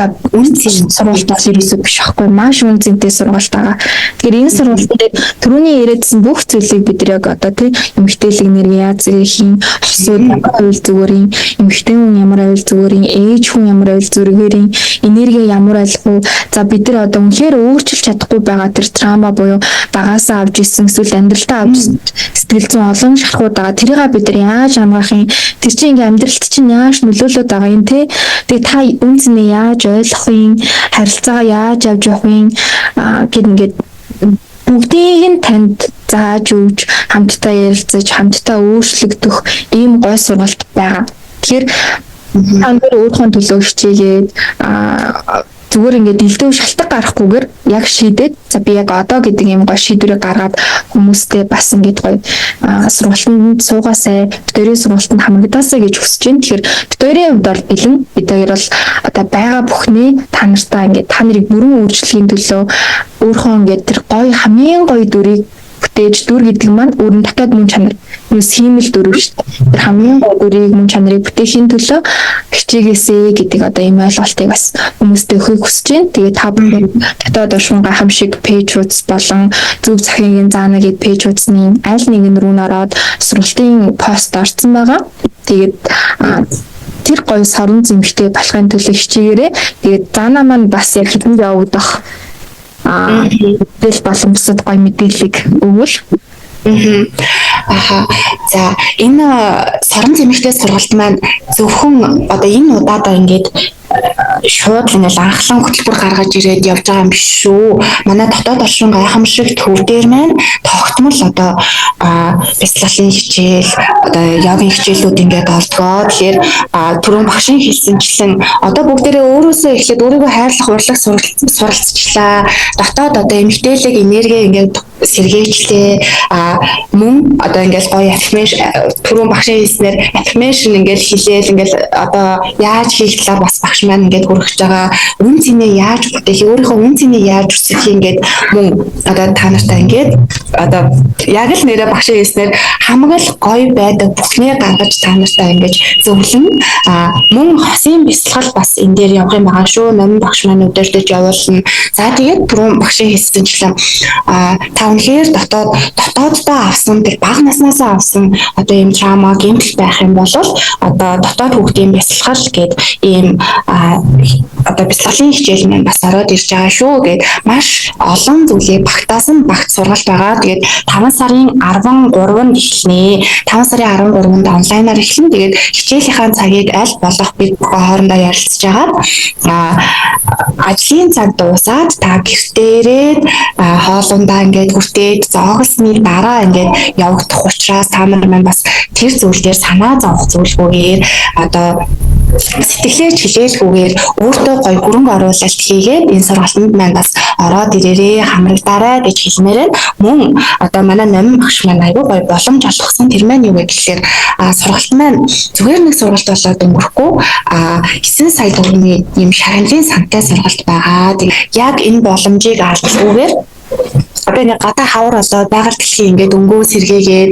одоо үн цэн сургалт бол ерөөсөө биш байхгүй, маш үн цэнтэй сургалт байгаа. Тэгэхээр энэ сургалтын дээр түрүүний яриадсан бүх зүйлийг бид нар яг одоо тий эмэгтэйлэг нэр яаж зэрэг хийн, хосууд ямар аюул зүгээр юм, эмэгтэй хүн ямар аюул зүгээр юм, ээж хүн ямар аюул зүгээр юм, энерги ямар айлах уу. За бид нар одоо үнэхээр өөрчилж чадахгүй байгаа тэр траума буюу багасаа авч ирсэн эсвэл амьдралтаа авч ирсэн сэтгэл зүйн олон шархууд байгаа. Тэрийг бид нар яаж хамгаах юм? Тэр чинь ингээ амьдралт чинь яаж нөлөөлөд байгаа юм те? Тэгээ та үн цэнээ яаж ойлгох юм, харилцаагаа яаж авч явах юм гэд ингээд бүгдийг нь танд зааж өгч, хамтдаа ярилцаж, хамтдаа өөрчлөгдөх ийм гой сургалт байгаа. Тэгэхээр та нар өөрийнхөө төлөө хичээгээд зүгээр ингээд элдв шалтгаан гарахгүйгээр яг шийдээд за би яг одоо гэдэг юм гой шийдвэрийг гаргаад хүмүүстэй бас ингээд гоё сургалтанд суугаасай, бид хоёрын сургалтанд хамрагдаасай гэж хүсэж байна. Тэгэхээр бид хоёрын хувьд бол бэлэн. Бид хоёр бол одоо байгаа бүхнээ та нартай ингээд та нарыг бүрэн өөрчлөхийн төлөө өөрийнхөө ингээд тэр гоё хамгийн гоё дүрийг бүтээж, дүр гэдэг маань өөр нь дотоод мөн чанар, юу симэл дүр шүү дээ. Тэр хамгийн гол дүрийг мөн чанарыг бүтээхийн төлөө хичээгээсэй гэдэг одоо ийм ойлголтыг бас хүмүүстээ өгөхийг хүсэж байна. Тэгээ та бүхэн дотоод оршин гайхамшиг пэйж хуудас болон зөв захигийн заана гэд пэйж хуудасны аль нэгэн рүү н ороод сургалтын пост орсон байгаа. Тэгээд тэр гоё сорон зэмхтэй болохын төлөө хичээгээрэй. Тэгээд заана маань бас яг хэдэн явагдах мэдээлэл болон бусад гоё мэдээллийг өгвөл. Аха. За, энэ сорон зэмэгтэй сургалт маань зөвхөн одоо энэ удаадаа ингээд шууд ингээл анхлан хөтөлбөр гаргаж ирээд явж байгаа юм биш шүү. Манай дотоод оршин гайхамшиг төв дээр маань тогтмол одоо бяцлаглалын хичээл, одоо йогийн хичээлүүд ингээд ордгоо. Тэгэхээр түрүүн багшийн хэлсэнчлэн одоо бүгдээрээ өөрөөсөө эхлээд өөрийгөө хайрлах, урлаг суралцчлаа. Дотоод одоо эмгтээлэг энерги ингээд сэргээчлээ. Мөн одоо ингээл гоё affirmation, түрүүн багшийн хэлснээр affirmation ингээл хэлээл, ингээл одоо яаж хийх талаар бас багш маань ингээд хүргэж байгаа. Үн цэнээ яаж бүтээх, өөрийнхөө үн цэнийг яаж өсгөх, ингээд мөн одоо та нартай ингээд одоо яг л нэрэ багшийн хэлснээр хамаг л гоё байдаг бүхнээ гаргаж та нартай ингээд зөвлөн. Мөн хосын бясалгал бас энэ дээр явах юм байгаа шүү. Номин багш маань удирдах явуулна. За, тэгээд түрүүн багшийн хэлсэнчлэн та үнэхээр дотооддоо авсан, тэр бага наснаас авсан одоо ийм trauma, гэмтэл байх юм бол одоо дотоод хүүхдийн бясалгал гээд ийм одоо бясалгалын хичээл маань бас ороод ирж байгаа шүү гээд маш олон зүйлийг багтаасан багт сургалт байгаа. Тэгээд 5 сарын 13-нд эхэлнэ. 5 сарын 13-нд онлайнаар эхэлнэ. Тэгээд хичээлийнхаа цагийг аль болох бид хоорондоо ярилцж агаад ажлын цаг дуусаад та гэртээ ирээд хоолундаа ингээд хүртээд зоогсны дараа ингээд явагдах учраас та нар маань бас тэр зүйл дээр санаа зовох зүйлгүйгээр, одоо сэтгэлээ чилээлгүйгээр өөртөө гоё хөрөнгө оруулалт хийгээд энэ сургалтанд маань бас ороод ирээрээ, хамрагдаарай гэж хэлмээр байна. Мөн одоо манай номин багш маань айгүй гоё боломж олгосон. Тэр маань юу вэ гэхээр сургалт маань зүгээр нэг сургалт болоод өнгөрөхгүй, 9 сая төгрөгийн ийм шагналын сантай сургалт байгаа. Тэг яг энэ боломжийг алдалгүйгээр одоо ингээ гадаа хавар болоод байгаль дэлхий ингээд өнгөө сэргээгээд,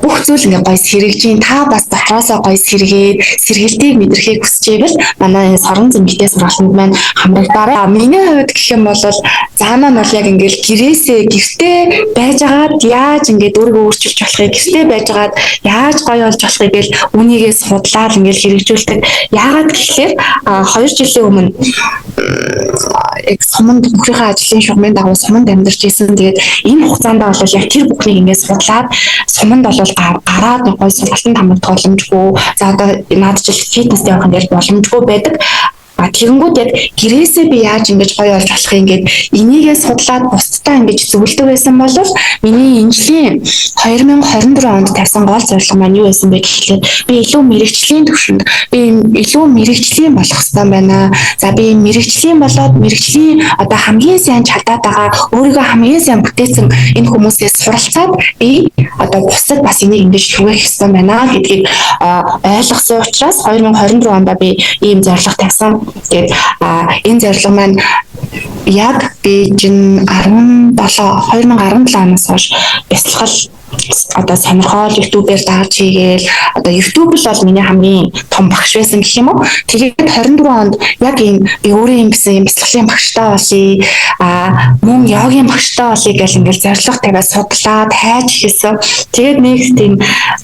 бүх зүйл ингээ гоё сэргэж, та бас дотроосоо гоё сэргээд сэргэлтийг мэдрэхийг хүсэж байвал манай энэ сорон зэмэгтэй сургалтанд маань хамрагдаарай. Миний хувьд гэх юм бол заанаа нь бол яг ингээл гэрээсээ, гэртээ байжгаад яаж ингээд өөрийгөө өөрчилж болохыг, гэртээ байжгаад яаж гоё болж болохыг гэл үнийгээ судлаад ингээл хэрэгжүүлдэг. Яагаад гэхлээр 2 жилийн өмнө яг суманд, нөхрийнхээ ажлын шугамын дагуу суманд амьдарч исэн. Тэгээд энэ хугацаанд бол яг тэр бүхнийг ингээд судлаад суманд бол гараад нэг гоё сургалтанд хамрагдах боломжгүй. За, одоо наад жил фитнест явах нь боломжгүй байдаг. А тэгэнгүүт яг гэрээсээ би яаж ингэж гоё болж болох юм гээд энийгээ судлаад бусдаа ингэж зөвлөдөг байсан бол миний энэ жилийн 2024 онд тавьсан гол зорилго маань юу байсан бэ гэхлээр би илүү мэрэгжлийн төвшөнд, би илүү мэрэгжлийн болох хэрэгтэй байна. За, би мэрэгжлийн болоод мэрэгжлийн одоо хамгийн сайн чадаад байгаа, өөрийгөө хамгийн сайн бүтээсэн энэ хүмүүсээс суралцаад би одоо бусдад бас энийг ингэж түгээх хэрэгтэй байна гэдгийг ойлгосон учраас 2024 онд би ийм зорилго тавьсан. Тэгээд энэ зорилго маань яг би жин 17 2017 оноос хойш бясалгал одоо сонирхол YouTube-ээр дагаж хийгээл, одоо YouTube л бол миний хамгийн том багш байсан гэх юм уу. Тэгээд 24 онд яг ийм би өөрөө юм гэсэн юм бясалгалын багштай болъё, мөн йогийн багштай болъё гэл ингээл зорилго тавиад судлаад хайж эхэлсэн. Тэгээд нэг тийм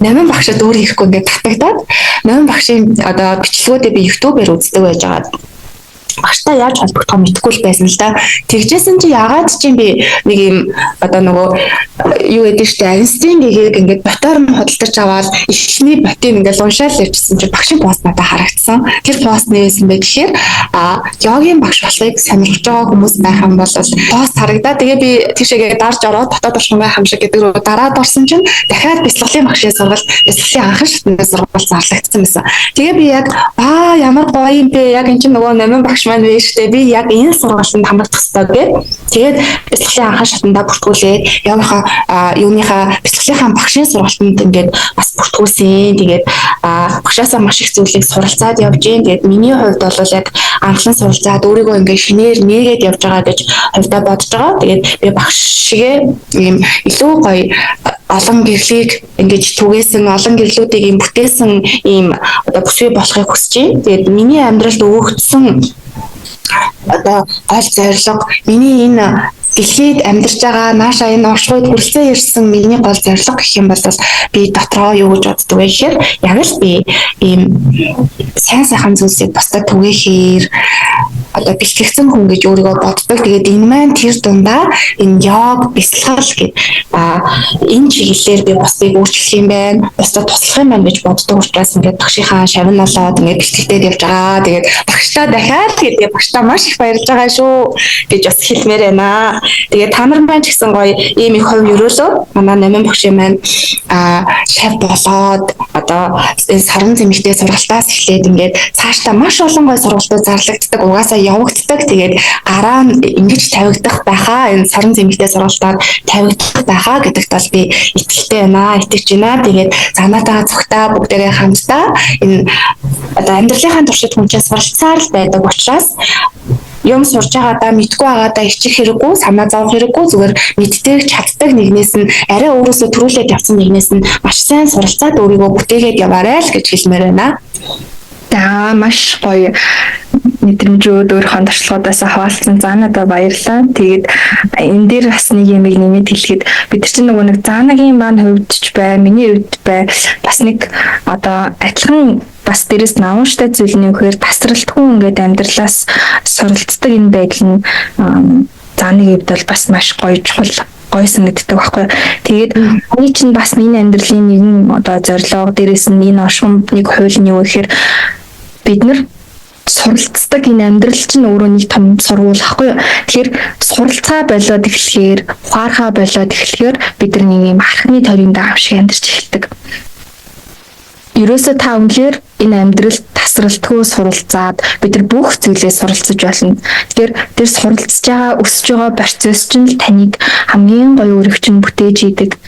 номин багшид өөр ирэхгүй ингээд татагдаад номин багшийн одоо бичлэгүүдээ би YouTube-ээр үздэг байж байгаа, багштай яаж холбогдохоо мэдэхгүй л байсан л да. Тэгжсэн чи ягаад чи би нэг юм одоо нөгөө юу гэдэг штэ, Айнстин гэгийг ингээд ботоор нь худалдаж аваад эхний ботыг ингээд уншаал явчихсан чи багшийн пост надад харагдсан. Тэр пост нээсэн бэ гэхээр йогийн багш болохыг сонирхож байгаа хүмүүс байх юм бол пост харагдаа. Тэгээ би тийшээгээ дарж ороод дотоод оршин хамшиг гэдэг рүү дараад орсон чинь дахиад бяцлаглалын багшийн сургалт, бяцлаглалын анхан шатны сургалт зарлагдсан байсан. Тэгээ би яг аа, ямар гоё юм бэ? Яг эн чинь нөгөө номин багш маань биш үү? Би яг энэ сургалтанд хамрагдах хэрэгтэй гээд тэгээд бяцлаглалын анхан шатандаа бүртгүүлээд явынхаа юуныхаа бяцлаглалынхаа багшийн сургалтанд ингээд бас бүртгүүлсэн. Тэгээд багшаасаа маш их зүйлийг суралцаад явж гин. Тэгээд миний хувьд бол яг анхлан суралцаад өөрийгөө ингээд шинээр нээгээд явж байгаа гэж хувьдаа бодож байгаа. Тэгээд би багш шигээ ийм илүү гоё олон гэрлийг ингэж түгээсэн, олон гэрлүүдийг ийм бүтээсэн ийм одоо бүсгүй болохыг хүсэж байна. Тэгээд миний амьдралд өгөгдсөн одоо гол зорилго, миний энэ дэлхийд амьдарч байгаа нааша энэ оршихуйд хүрэлцэн ирсэн миний гол зорилго гэх юм бол би дотроо юу гэж боддог вэ гэхээр яг л би ийм сайн сайхан зүйлсийг бусдад түгээхээр одоо бэлтгэгдсэн хүн гэж өөрийгөө боддог. Тэгээд энэ маань тэр дундаа энэ йог, бясалгал гэдэг энэ чиглэлээр би бусдыг өөрчлөх юм байна, бусдад туслах юм байна гэж боддог учраас ингээд багшийнхаа шавь болоод ингээд бэлтгэлдээд явж байгаа. Тэгээд багшдаа дахиад гэдэг багшдаа маш их баярлж байгаа шүү гэж бас хэлмээр байна. Тэгээд та нар маань ч гэсэн гоё ийм их хувь ерөөлөө манай Номин багшийн маань шав болоод одоо сорон зэмэгтэй сургалтаас эхлээд ингээд цаашдаа маш олон гоё сургалтууд зарлагддаг, угаасаа явагддаг. Тэгээд гараа нь ингэж тавигдах байхаа, энэ сорон зэмэгтэй сургалтаар тавигдах байхаа гэдэгт бол би итгэлтэй байна, итгэж байна. Тэгээд занаатайгаа цогтаа бүгдээрээ хамтдаа энэ одоо амьдралынхаа туршид хүн чинь суралцсаар л байдаг учраас юм сурж байгаадаа мэдгүй байгаадаа ичих хэрэггүй, санаа зовох хэрэггүй, зүгээр мэддэг, чаддаг нэгнээс нь арай өөрөөсөө төрүүлээд явсан нэгнээс нь маш сайн суралцаад өөрийгөө бүтээгээд яваарай л гэж хэлмээр байна. За, маш гоё мэдрэмжүүд өөрийнхөө туршлагуудаас хаваалцсан. За, надад баярлалаа. Тэгээд энэ дээр бас нэг юм нэмээд хэлэхэд бид нар чинь нөгөө нэг Заанагийн маань хувьд ч бай, миний хувьд бай, бас нэг одоо адилхан бас дээрэс намууштай зүйл нь юу гэхээр тасралтгүй ингээд амьдралаас суралцдаг энэ байдал нь Заанагийн хувьд бол бас маш гоё чухал гоё санагддаг байхгүй. Тэгээд миний чинь бас энэ амьдралын нэгэн одоо зорилго, дээрэс нь энэ оршин нэг хууль нь юу гэхээр бид нар суралцдаг энэ амьдрал чинь өөрөө нэг том сургууль байхгүй юу. Тэгэхээр суралцаа болоод эхлэхээр, ухаархаа болоод эхлэхээр бид нар нэг юм архины тойрон даав шиг амьдарч эхэлдэг. Ерөөсөө та үнэхээр энэ амьдрал тасралтгүй суралцаад бид нар бүх зүйлээ суралцаж болно. Тэгэхээр тэр суралцж байгаа, өсөж байгаа процесс чинь л таныг хамгийн гоё өргөч нь бүтээж идэг.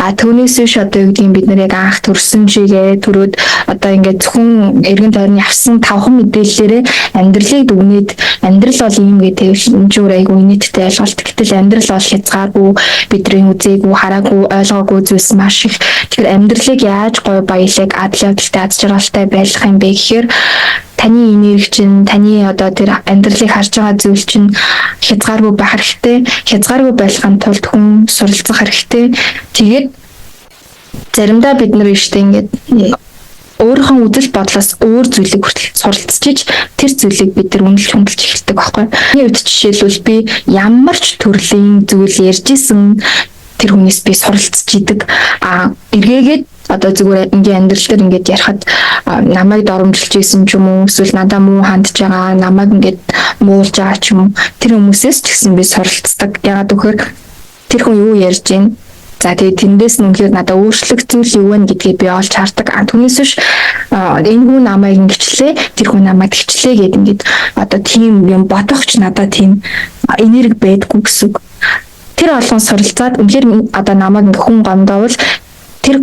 А түүнээс биш одоо юу гэдгийг бид нар яг анх төрсөн шигээ төрөөд одоо ингээд зөвхөн эргэн тойрны авсан тавхан мэдээллээрээ амьдралыг дүгнээд амьдрал бол ийм гэдэг энэ ч өөр айгүй нийттэй ойлголт. Гэтэл амьдрал бол хязгааргүй, бидний үзээгүй, хараагүй, ойлгоогүй зүйлс маш их. Тэгэхээр амьдралыг яаж гоё баялаг, адал явдалтай, аз жаргалтай байх юм бэ гэхээр таны энерги чинь, таны одоо тэр амьдралыг харж байгаа зүйл чинь хязгааргүй байх хэрэгтэй. Хязгааргүй байхын тулд хүн суралцах хэрэгтэй. Тэгээд заримдаа бид нар штэ ингээд өөрийнхөө үзэл бодлоос өөр зүйлийг хүртэл суралцчихж тэр зүйлийг бид нар үнэлж хөндлөж эхэлдэг байхгүй. Миний хувьд жишээлбэл би ямар ч төрлийн зүйл ярьж исэн тэр хүнээс би суралцж идэг. А эргээгээд одоо зүгээр ингийн амьдрал дээр ингээд ярихад намайг доромжилж исэн ч юм уу, эсвэл надаа муу хандж байгаа, намайг ингээд муулж байгаа ч юм уу, тэр хүмүүсээс ч гэсэн би суралцдаг. Яагаад гэвэл тэр хүн юу ярьж байна? За, тэгээд тэндээс нь үнэхээр надад өөрчлөх зүйл юу вэ гэдгийг би олж хардаг. А түүнээс биш энэ хүн намайг ингэчлээ, тэр хүн намайг тэгчлээ гэд ингээд одоо тийм юм бодох ч надад тийм энерги байдаггүй гэсэн үг. Тэр болгон суралцаад үнэхээр одоо намайг ингээ хүн гомдоовол тэр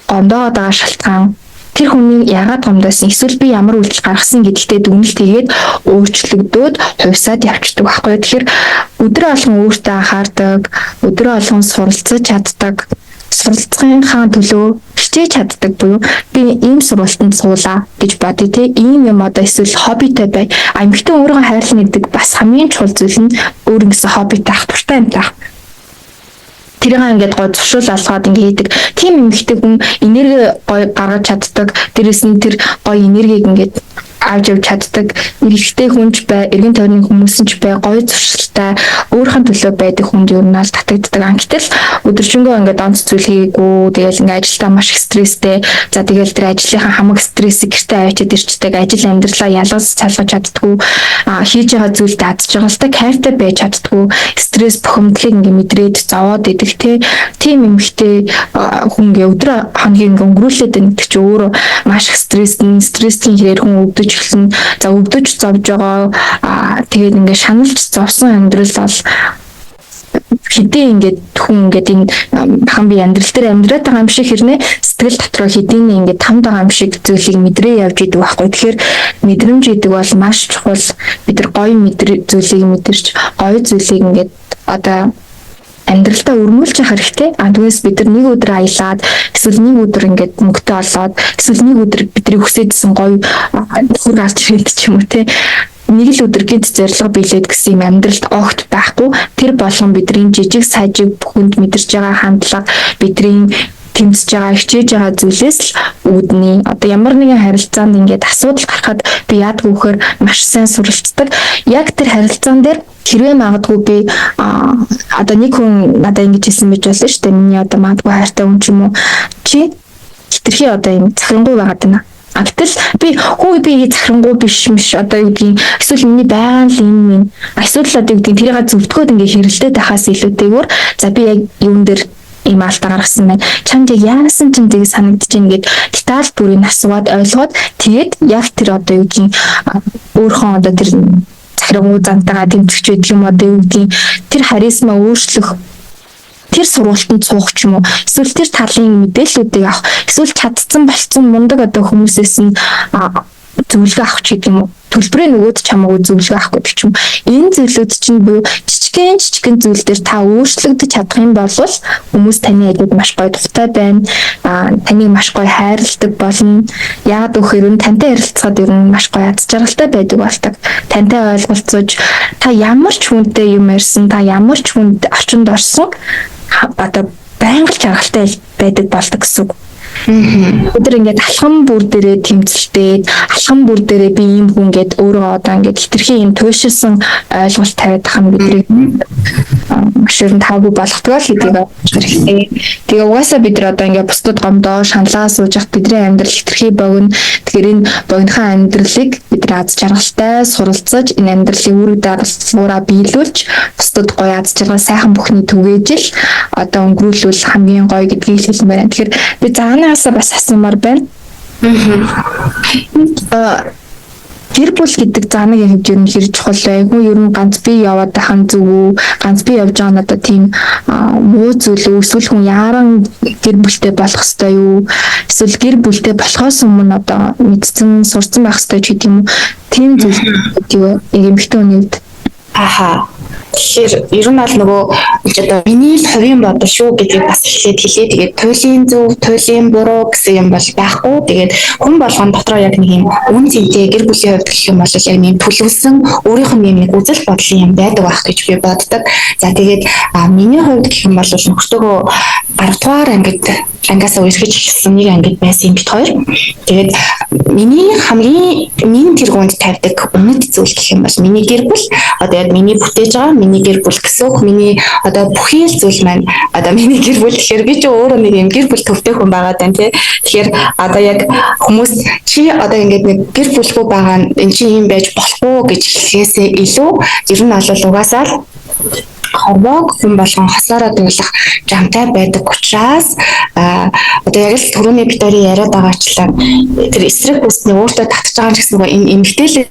гомдоогоод байгаа шалтгаан, тэр хүний яагаад гомдоосон, эсвэл би ямар үйлдэл гаргасан гэдэгтээ дүгнэлт хийгээд өөрчлөгдөөд хувьсаад явчихдаг байхгүй. Тэгэхээр өдөр болгон өөртөө анхаардаг, өдөр болгон суралцаж чаддаг, суралцахынхаа төлөө хичээж чаддаг буюу би ийм сургалтанд суулаа гэж бодъё те, ийм юм одоо эсвэл хоббитой бай. А эмэгтэй өөрийгөө хайрлна гэдэг бас хамгийн чухал зүйл нь өөр ингэсэн хоббитой ах, дуртай юмтай ах, тэрийг ингээд гой зуршил олгоод ингээд хийдэг. Тийм эмэгтэй хүн энерги гой гаргаж чаддаг. Дээрээс нь тэр гой энергийг ингээд авч явж чаддаг. Эрэгтэй хүн ч бай, эргэн тойрны хүмүүс ч бай, гоё зуршилтай, өөрийнхөө төлөө байдаг хүнд ер нь бол татагддаг. А гэтэл өдөржингөө ингээд онц зүйл хийгээгүй, тэгэл ингээд ажилдаа маш их стресстэй. За, тэгэл тэр ажлынхаа хамаг стрессийг гэртээ авчиад ирчдэг, ажил амьдралаа ялгаж салгаж чаддаггүй, хийж байгаа зүйлд аз жаргалтай, кайфтай байж чаддаггүй, стресс бухимдлыг ингээд мэдрээд зовоод идэх те. Тийм эмэгтэй хүн ингээ өдөр хоногийг ингээ өнгөрүүлээд байна гэдэг чинь өөрөө маш их стрессний стрессийн хэрээр хүн өвдөж эхэлнэ. За, өвдөж зовж байгаа, тэгээд ингээ шаналж зовсон амьдрал бол хэдий ингээд хүн ингээд энэ бахан би амьдрал дээр амьдраад байгаа юм шиг хэрнээ сэтгэл дотроо хэдийн ингээд тамд байгаа юм шиг зүйлийг мэдрээ явж идэг байхгүй. Тэгэхээр мэдрэмж идэг бол маш чухал. Бид нар гоё мэдэр зүйлийг мэдэрч, гоё зүйлийг ингээд одоо амьдралдаа өрмүүлж явах хэрэгтэй. А түүнээс бид нар нэг өдөр аялаад, эсвэл нэг өдөр ингээд мөнгөтэй олоод, эсвэл нэг өдөр бидний хүсээдсэн гоё нөхөр гарч ирээд ч юм уу те, нэг л өдөр гинт зорилго биелээд гэсэн юм амьдралд огт байхгүй. Тэр болгон бидний жижиг сажиг бүхэнд мэдэрч байгаа хандлага, бидний тэмцэж байгаа, хичээж байгаа зүйлээс л үүднэ. Одоо ямар нэгэн харилцаанд ингээд асуудал гарахад би яадаг вэ гэхээр маш сайн суралцдаг. Яг тэр харилцаан дээр хэрвээ магадгүй би одоо нэг хүн надад ингэж хэлсэн байж болно шүү дээ. Миний одоо магадгүй хайртай хүн ч юм уу, чи хэтэрхий одоо юм захирангуй байгаад байна. А гэтэл би хүү би захирангуй биш мш одоо юу гэдгийг, эсвэл миний байгаа л юм юм. Эсвэл одоо юу гэдгийг тэрийг зөвтгөөд ингээ хэрэлдээд байхаас илүүтэйгээр за би яг юун дээр ийм алдаа гаргасан байна. Чамд яг яасан ч юм санагдаж байна гэд деталь бүрийг асууад ойлгоод, тэгээд яг тэр одоо юу гэдгийг өөрхөн одоо тэр захирангуй зантайгаа тэмцэж байдаг юм, одоо юу гэдгийг тэр харизма өөрчлөх тэр сургалтанд суух ч юм уу, эсвэл тэр талын мэдээллүүдийг авах, эсвэл чадсан болцсон мундаг одоо хүмүүсээс нь зөвлөгөө авах ч гэдэг юм уу, төлбөрийн нөгөөд чамаагүй зөвлөгөө авах гэдэг ч юм. Энэ зүйлүүд чинь буюу жижигэн жижигэн зүйл дээр та өөрчлөгдөж чадах юм бол хүмүүс таны адилд маш гоё тухтай байна. Таныг маш гоё хайрладаг болно. Яагаад гэвэл ер нь тантай ярилцахад ер нь маш гоё аз жаргалтай байдаг болдог. Тантай ойлголцож, та ямар ч хүнтэй юм ярьсан, та ямар ч хүнд орчинд орсон одоо байнга л жаргалтай байдаг болдог гэсэн үг. Бид нар ингээд алхам бүр дээрээ тэмцэлтэй, алхам бүр дээрээ би ийм хүн гээд өөрөө одоо ингээд хэтэрхий юм туйлшилсан ойлголт тавиад байгаа юм бидний маш ер нь таагүй болгодог л гэдгийг ойлгох хэрэгтэй. Тэгээ угаасаа бид нар одоо ингээд бусдад гомдоо шаналаа сууж явах бидний амьдрал хэтэрхий богино. Тэгэхээр энэ богинохон амьдралыг бид нар аз жаргалтай суралцаж, энэ амьдралын үүрэг даалгавраа биелүүлж, бусдад гоё аз жаргал сайхан бүхний түгээж л одоо өнгөрүүлвэл хамгийн гоё гэдгийг хэлмээр байна. Тэгэхээр би заанаасаа бас асуумаар байна. Гэр бүл гэдэг заанагийн хувьд ер нь хэр чухал вэ? Хүн ер нь ганц бие яваад байх нь зөв үү? Ганц бие явж байгаа нь одоо тийм муу зүйл үү? Эсвэл хүн яаран гэр бүлтэй болох ёстой юу? Эсвэл гэр бүлтэй болохоос өмнө одоо мэдсэн, сурцсан байх ёстой ч гэдэг юм уу? Тийм зүйл юу? Яг эмэгтэй хүний хувьд. Аха. Тэгэхээр ер нь бол нөгөө одоо миний л хувийн бодол шүү гэдгийг бас эхлээд хэлээ. Тэгээд туйлын зөв, туйлын буруу гэсэн юм бол байхгүй. Тэгээд хүн болгон дотроо яг нэг юм үн цэнтэй гэр бүлийн хувьд гэх юм бол яг нэг төлөвлөсөн өөрийнх нь юм нэг үзэл бодлын юм байдаг байх гэж би боддог. За тэгээд миний хувьд гэх юм бол нөхөртөөгөө 10 дугаар ангид ангиасаа үерхэж эхэлсэн, нэг ангид байсан юм бит хоёр. Тэгээд миний хамгийн минь тэргуунд тавьдаг үнэт зүйл гэх юм бол миний гэр бүл, одоо яг миний бүтээж байгаа миний гэр бүл гэсэн үг, миний одоо бүхий л зүйл маань одоо миний гэр бүл. Тэгэхээр би ч өөрөө нэг юм гэр бүл төвтэй хүн байгаа даа тий. Тэгэхээр одоо яг хүмүүс чи одоо ингээд нэг гэр бүлгүй байгаа нь эн чинь юм байж болохгүй гэж хэлхээсээ илүү ер нь бол угаасаа л хорвоог хүн болгон хосоороо дуулах жамтай байдаг учраас одоо яг л түрүүний бит хоёрын яриад байгаачлан тэр эсрэг бүсний өөртөө татж байгаа юм гэсэн нөгөө энэ эмгтээлэг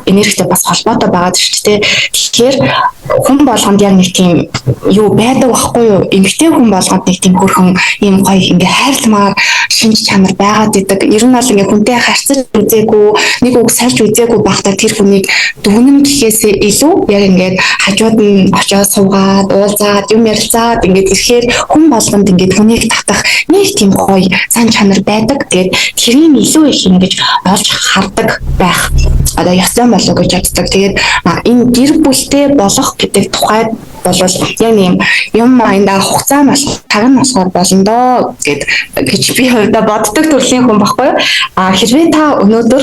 энергитэй бас холбоотой байгаа шүү дээ. Тэгэхээр хүн болгонд яг нэг тийм юу байдаг байхгүй юу? Эмгтэй хүн болгонд нэг тийм хөрхөн ийм гоё ингээ хайрламаар шинж чанар байгаад идэг. Ер нь бол ингээ хүнтэй харьцаж үзээгүй, нэг үг сольж үзээгүй байхдаа тэр хүнийг дүгнэн гэхээсээ илүү яг ингээд хажууд нь очиод суугаад, уулзаад, юм ярилцаад ингээд ирэхээр хүн болгонд ингээд хүнийг татах нэг тийм гоё сан чанар байдаг. Тэгээд тэрийг илүү их ингэж олж хардаг байх одоо ёстой болов гэж боддог. Тэгээд энэ гэр бүлтэй болох гэдэг тухайд бол яг нэг юм маянда хугацаа нь болох, цаг нь болохоор болно доо гэж би хувьдаа боддог төрлийн хүн баггүй. А хэрвээ та өнөөдөр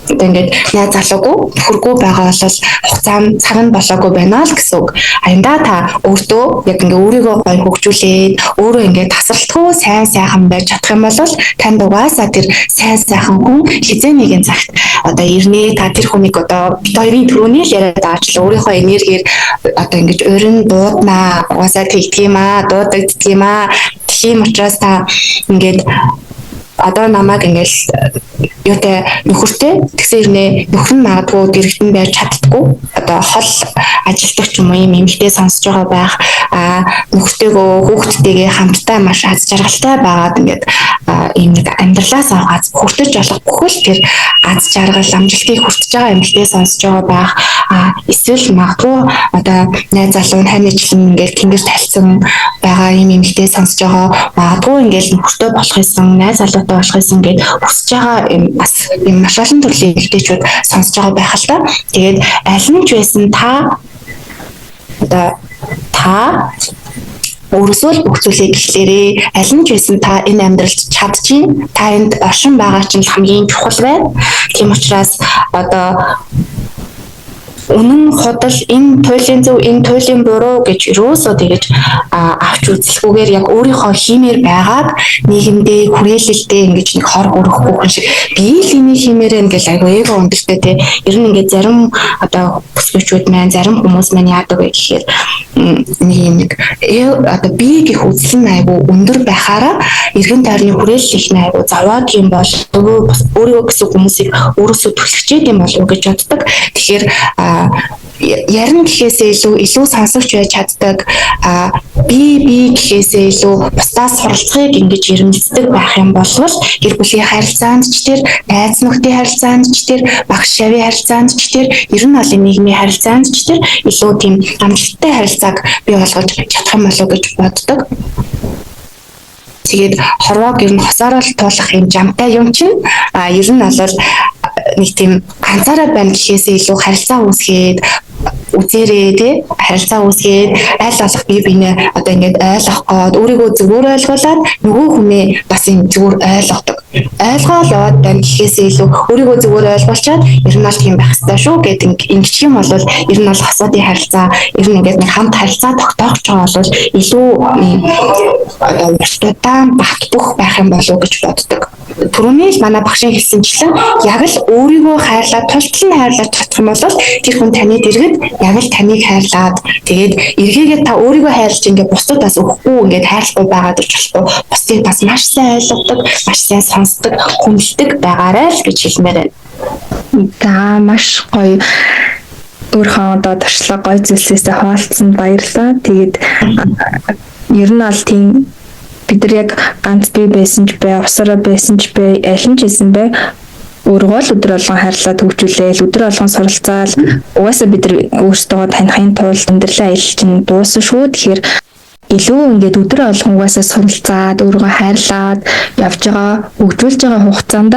одоо ингээд найз залуугүй, нөхөргүй байгаа бол хугацаа нь, цаг нь болоогүй байна л гэсэн үг. Аяндаа та өөртөө яг ингээ өөрийгөө гоё хөгжүүлээд, өөрөө ингээ тасралтгүй сайн сайхан байж чадах юм бол танд угаасаа тэр сайн сайхан хүн хизээ нэгэн цагт одоо ирнэ. Та тэр хүнийг одоо бит хоёрын түрүүний л яриад байгаачлаа өөрийнхөө энергиэр одоо ингэж урин дууднаа. Угаасаа тэгдэг юм аа, дуудагддаг юм аа. Тийм учраас та ингээд одоо намайг ингээл юутай нөхөртэй тэгсэн ирнэ, нөхөр нь магадгүй дэрэгдэн байж чаддаггүй, одоо хол ажилтдаг ч юм уу, ийм эмэгтэй сонсож байгаа байх, а нөхөртэйгөө хүүхдтэйгээ хамтдаа маш аз жаргалтай байгаад ингээд ийм нэг амьдралаас авах аз хүртэж болох бүхэл тэр аз жаргал амжилтыг хүртэж байгаа эмэгтэй сонсож байгаа байх, а эсвэл магадгүй одоо найз залуу нь хань ижлэн ингээд тэнгэр тальцсан байгаа ийм эмэгтэй сонсож байгаа, магадгүй ингээд нөхөртэй болох юмсан, найз залуутай болох юмсан гэд хүсэж байгаа юм бас юм маш олон төрлийн эмэгтэйчүүд сонсож байгаа байх л та. Тэгээд аль нь ч байсан та одоо та Өөрөөсөө л бүх зүйлийг эхлээрээ. Аль нь ч байсан та энэ амьдралд чадчихээн. Та энд оршин байгаа чинь хамгийн чухал байна. Тийм учраас одоо үнэн худал, энэ туйлын зөв, энэ туйлын буруу гэж ерөөсөө тэгэж авч үзэлгүйгээр яг өөрийнхөө хиймээр байгааг нийгэмдээ, хүрээлэлдээ ингэж нэг хор өрөхгүй хүн шиг би л энийг хиймээр байна гэл айгу эго өндөртэй те. Ер нь ингээд зарим одоо бүсгүйчүүд маань, зарим хүмүүс маань яадаг вэ гэхээр нэг юм нэг одоо би гэх үзэл нь айгу өндөр байхаараа эргэн тойрны хүрээлэл их нь айгу зовоод юм бол өөрийгөө гэсэн хүмүүсийг өөрөөсөө түлхчээд юм болов уу гэж боддог. Тэгэхээр ярина гэхээсээ илүү сонсогч байж чаддаг, би гэхээсээ илүү бусдаас суралцахыг ингэж ирэмэлцдэг байх юм бол гэр бүлийн харилцаанд ч тэр, найз нөхдийн харилцаанд ч тэр, багш шавийн харилцаанд ч тэр, ер нь бол нийгмийн харилцаанд ч тэр илүү тийм амжилттай харилцааг бий болгож чадах юм болов уу гэж боддог. Тэгээд хорвоог ер нь хосоороо л туулах юм жамтай юм чинь ер нь бол нэг тийм ганцаараа байна гэхээсээ илүү харилцаа үүсгээд үзээрээ тий, харилцаа үүсгээд аль болох бие биенээ одоо ингээд ойлгох гээд өөрийгөө зөвөр ойлгуулад нөгөө хүнээ бас юм зөвөр ойлгодог. Ойлгоол яваад байна гэхээсээ илүү өөрийгөө зөвөр ойлгуулчаад ер нь бол тийм байх ёстой шүү гэдэг ингэчих юм бол ер нь бол хосоодын харилцаа ер нь ингээд нэг хамт харилцаа тогтоох байгаа бол илүү одоо урт удаан бат бөх байх юм болов уу гэж боддог. Түрүүний л манай багшийн хэлсэнчлэн яг л өөрийгөө хайрлаад тултал нь хайрлаж чадах юм бол тэр хүн таны дэргэд яг л таныг хайрлаад тэгээд эргээгээд та өөрийгөө хайрлаж ингээд бусдад бас өгөхгүй ингээд хайрлахгүй байгаад ирж болохгүй, бусдыг бас маш сайн ойлгодог, маш сайн сонсдог, хүндэлдэг байгаарай л гэж хэлмээр байна. За, маш гоё өөрийнхөө одоо туршлага гоё зүйлсээсээ хуваалцсанд баярлалаа. Тэгээд ер нь бол тийм бид нар яг ганц бие байсан ч бай, усаараа байсан ч бай, аль нь ч байсан бай, өөрийгөө л өдөр болгон хайрлаад хөгжүүлээл, өдөр болгон суралцаал, угаасаа бид нар өөрсдөө танихын тулд амьдралын аялал чинь дууссан шүү. Тэгэхээр илүү ингээд өдөр болгон угаасаа суралцаад, өөрийгөө хайрлаад явж байгаа, хөгжүүлж байгаа хугацаанд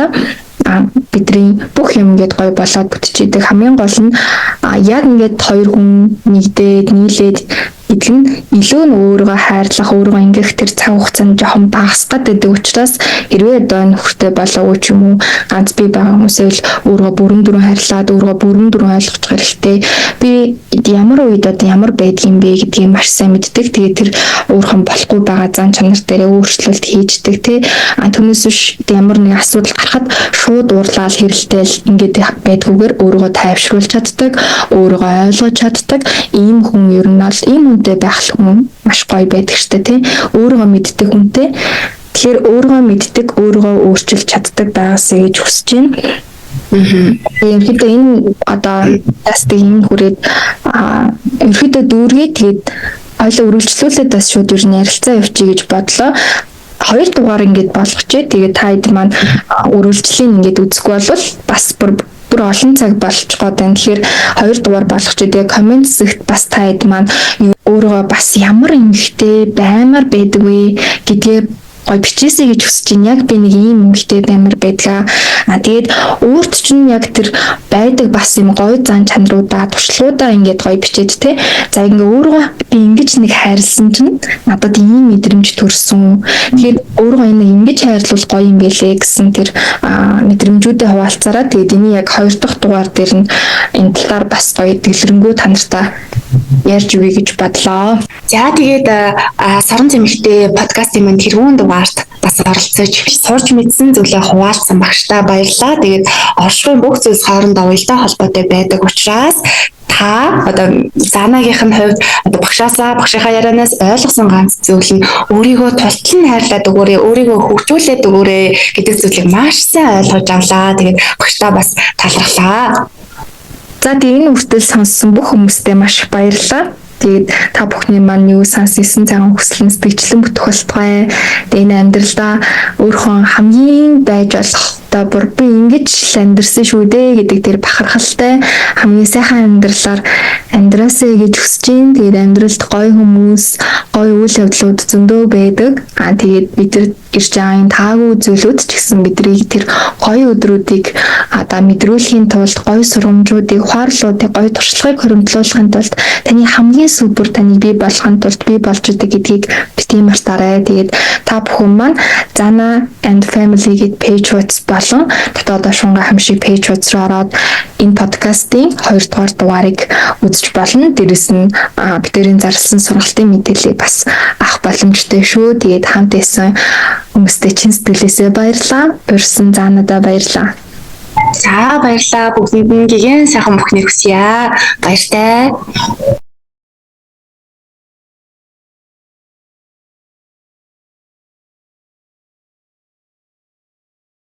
бидний бүх юм ингээд гоё болоод бүтчихэдэг. Хамгийн гол нь яг ингээд хоёр хүн нэгдээд, нийлээд гэдэг нь илүү нь өөрийгөө хайрлах, өөрийгөө ингэх тэр цаг хугацаанд жоохон багасгаад байдаг учраас хэрвээ одоо нөхөртэй болоогүй ч юм уу ганц бие байгаа хүмүүсээ л өөрийгөө бүрэн дүрэн хайрлаад, өөрийгөө бүрэн дүрэн ойлгох хэрэгтэй. Би ямар үед одоо ямар байдгийм бэ гэдгийг маш сайн мэддэг. Тэгээд тэр өөрхөн болохгүй байгаа зан чанар дээрээ өөрчлөлт хийждэг тий. А түүнээс биш ямар нэг асуудал гарахад шууд уурлаал хэрэлдээл ингээд байдгүйгээр өөрийгөө тайвшруулж чаддаг, өөрийгөө ойлгож чаддаг. Ийм хүн ер нь бол ийм хүнтэй байх хүн маш гоё байдаг штэ тий. Өөрийгөө мэддэг хүнтэй. Тэгэхээр өөрийгөө мэддэг, өөрийгөө өөрчилж чаддаг байгаасай гэж хүсэж байна. Ерөнхийдөө энэ одоо тастыг энэ хүрээд ерөнхийдөө дүүргээ тэгээд ойлоо үргэлжлүүлээд бас шууд ер нь ярилцаа явчих гэж бодлоо. 2 дугаар ингээд болгочихъя. Тэгээд та хэд маань үргэлжлэлийн ингээд үзэхгүй бол бас бүр олон цаг болчих гээд байна. Тэгэхээр 2 дугаар болгочихъя. Тэгээд коммент хэсэгт бас та хэд маань өөрийгөө бас ямар эмэгтэй баймар байдаг вэ гэдгээ гой бичээсэй гэж хүсэж байна. Яг би нэг ийм эмэгтэй баймар байдгаа. А тэгээд өөрт чинь яг тэр байдаг бас юм гоё зан чанаруудаа, туршлагуудаа ингээд гоё бичээд те. За ингээ өөрийгөө би ингэж нэг хайрлсан чинь надад ийм мэдрэмж төрсөн. Тэгэхээр өөрийгөө энэ ингэж хайрлуул гоё юм бэлээ гэсэн тэр мэдрэмжүүдээ хуваалцаараа. Тэгээд энэ яг 2 дахь дугаар дээр нь энэ талаар бас гоё дэлгэрэнгүй та нартай ярьж өгье гэж бодлоо. За тэгээд сорон зэмхтэй подкастын манд тэргүүн дугаарт бас оролцож сурч мэдсэн зүйлээ хуваалцсан багштай баярлалаа. Тэгээд оршихуйн бүх зүйлс хоорондоо уялдаа холбоотой байдаг учраас та одоо Занагийнх нь хувьд одоо багшаасаа, багшийнхаа ярианаас ойлгосон ганц зүйл нь өөрийгөө тултал нь хайрлаад өгөөрэй, өөрийгөө хөгжүүлээд өгөөрэй гэдэг зүйлийг маш сайн ойлгож авлаа. Тэгээд багштай бас талархлаа. За тэгээ энэ хүртэл сонссон бүх хүмүүстээ маш их баярлалаа. Тэгээд та бүхний маань юу сансан цагаан хүслэн сэтгэжлэн бүтэх болтугай. Тэгээд энэ амьдралдаа өөрийнхөө хамгийн байж болох одоо бүр би ингэж л амьдрсан шүү дээ гэдэг тэр бахархалтай хамгийн сайхан амьдралаар амьдраасай гэж хүсэж байна. Тэгээд амьдралд гоё хүмүүс, гоё үйл явдлууд зөндөө байдаг. Аа тэгээд бид нар ирж байгаа энэ таагүй зүйлүүд ч гэсэн бидний тэр гоё өдрүүдийг одоо мэдрүүлэхийн тулд гоё сургамжуудыг, ухаарлуудыг, гоё туршлагыг хоригдлуулахын тулд таны хамгийн супер таныг бий болгохын тулд би болж идэг гэдгийг битгий мартаарай. Тэгээд та бүхэн маань Zana and Family гэд page хуудас болон дотоод шунга хамшиг page хуудас руу ороод энэ подкастын 2 дугаар дугаарыг үзэж болно. Дээрэс нь бидний зарласан сургалтын мэдээллийг бас авах боломжтой шүү. Тэгээд хамт байсан хүмүүстээ чин сэтгэлээсээ баярлалаа. Урьсан Заанадаа баярлалаа. За, баярлалаа. Бүгдэнд нь гэгэн сайхан бүхнийг хүсье. Баяртай.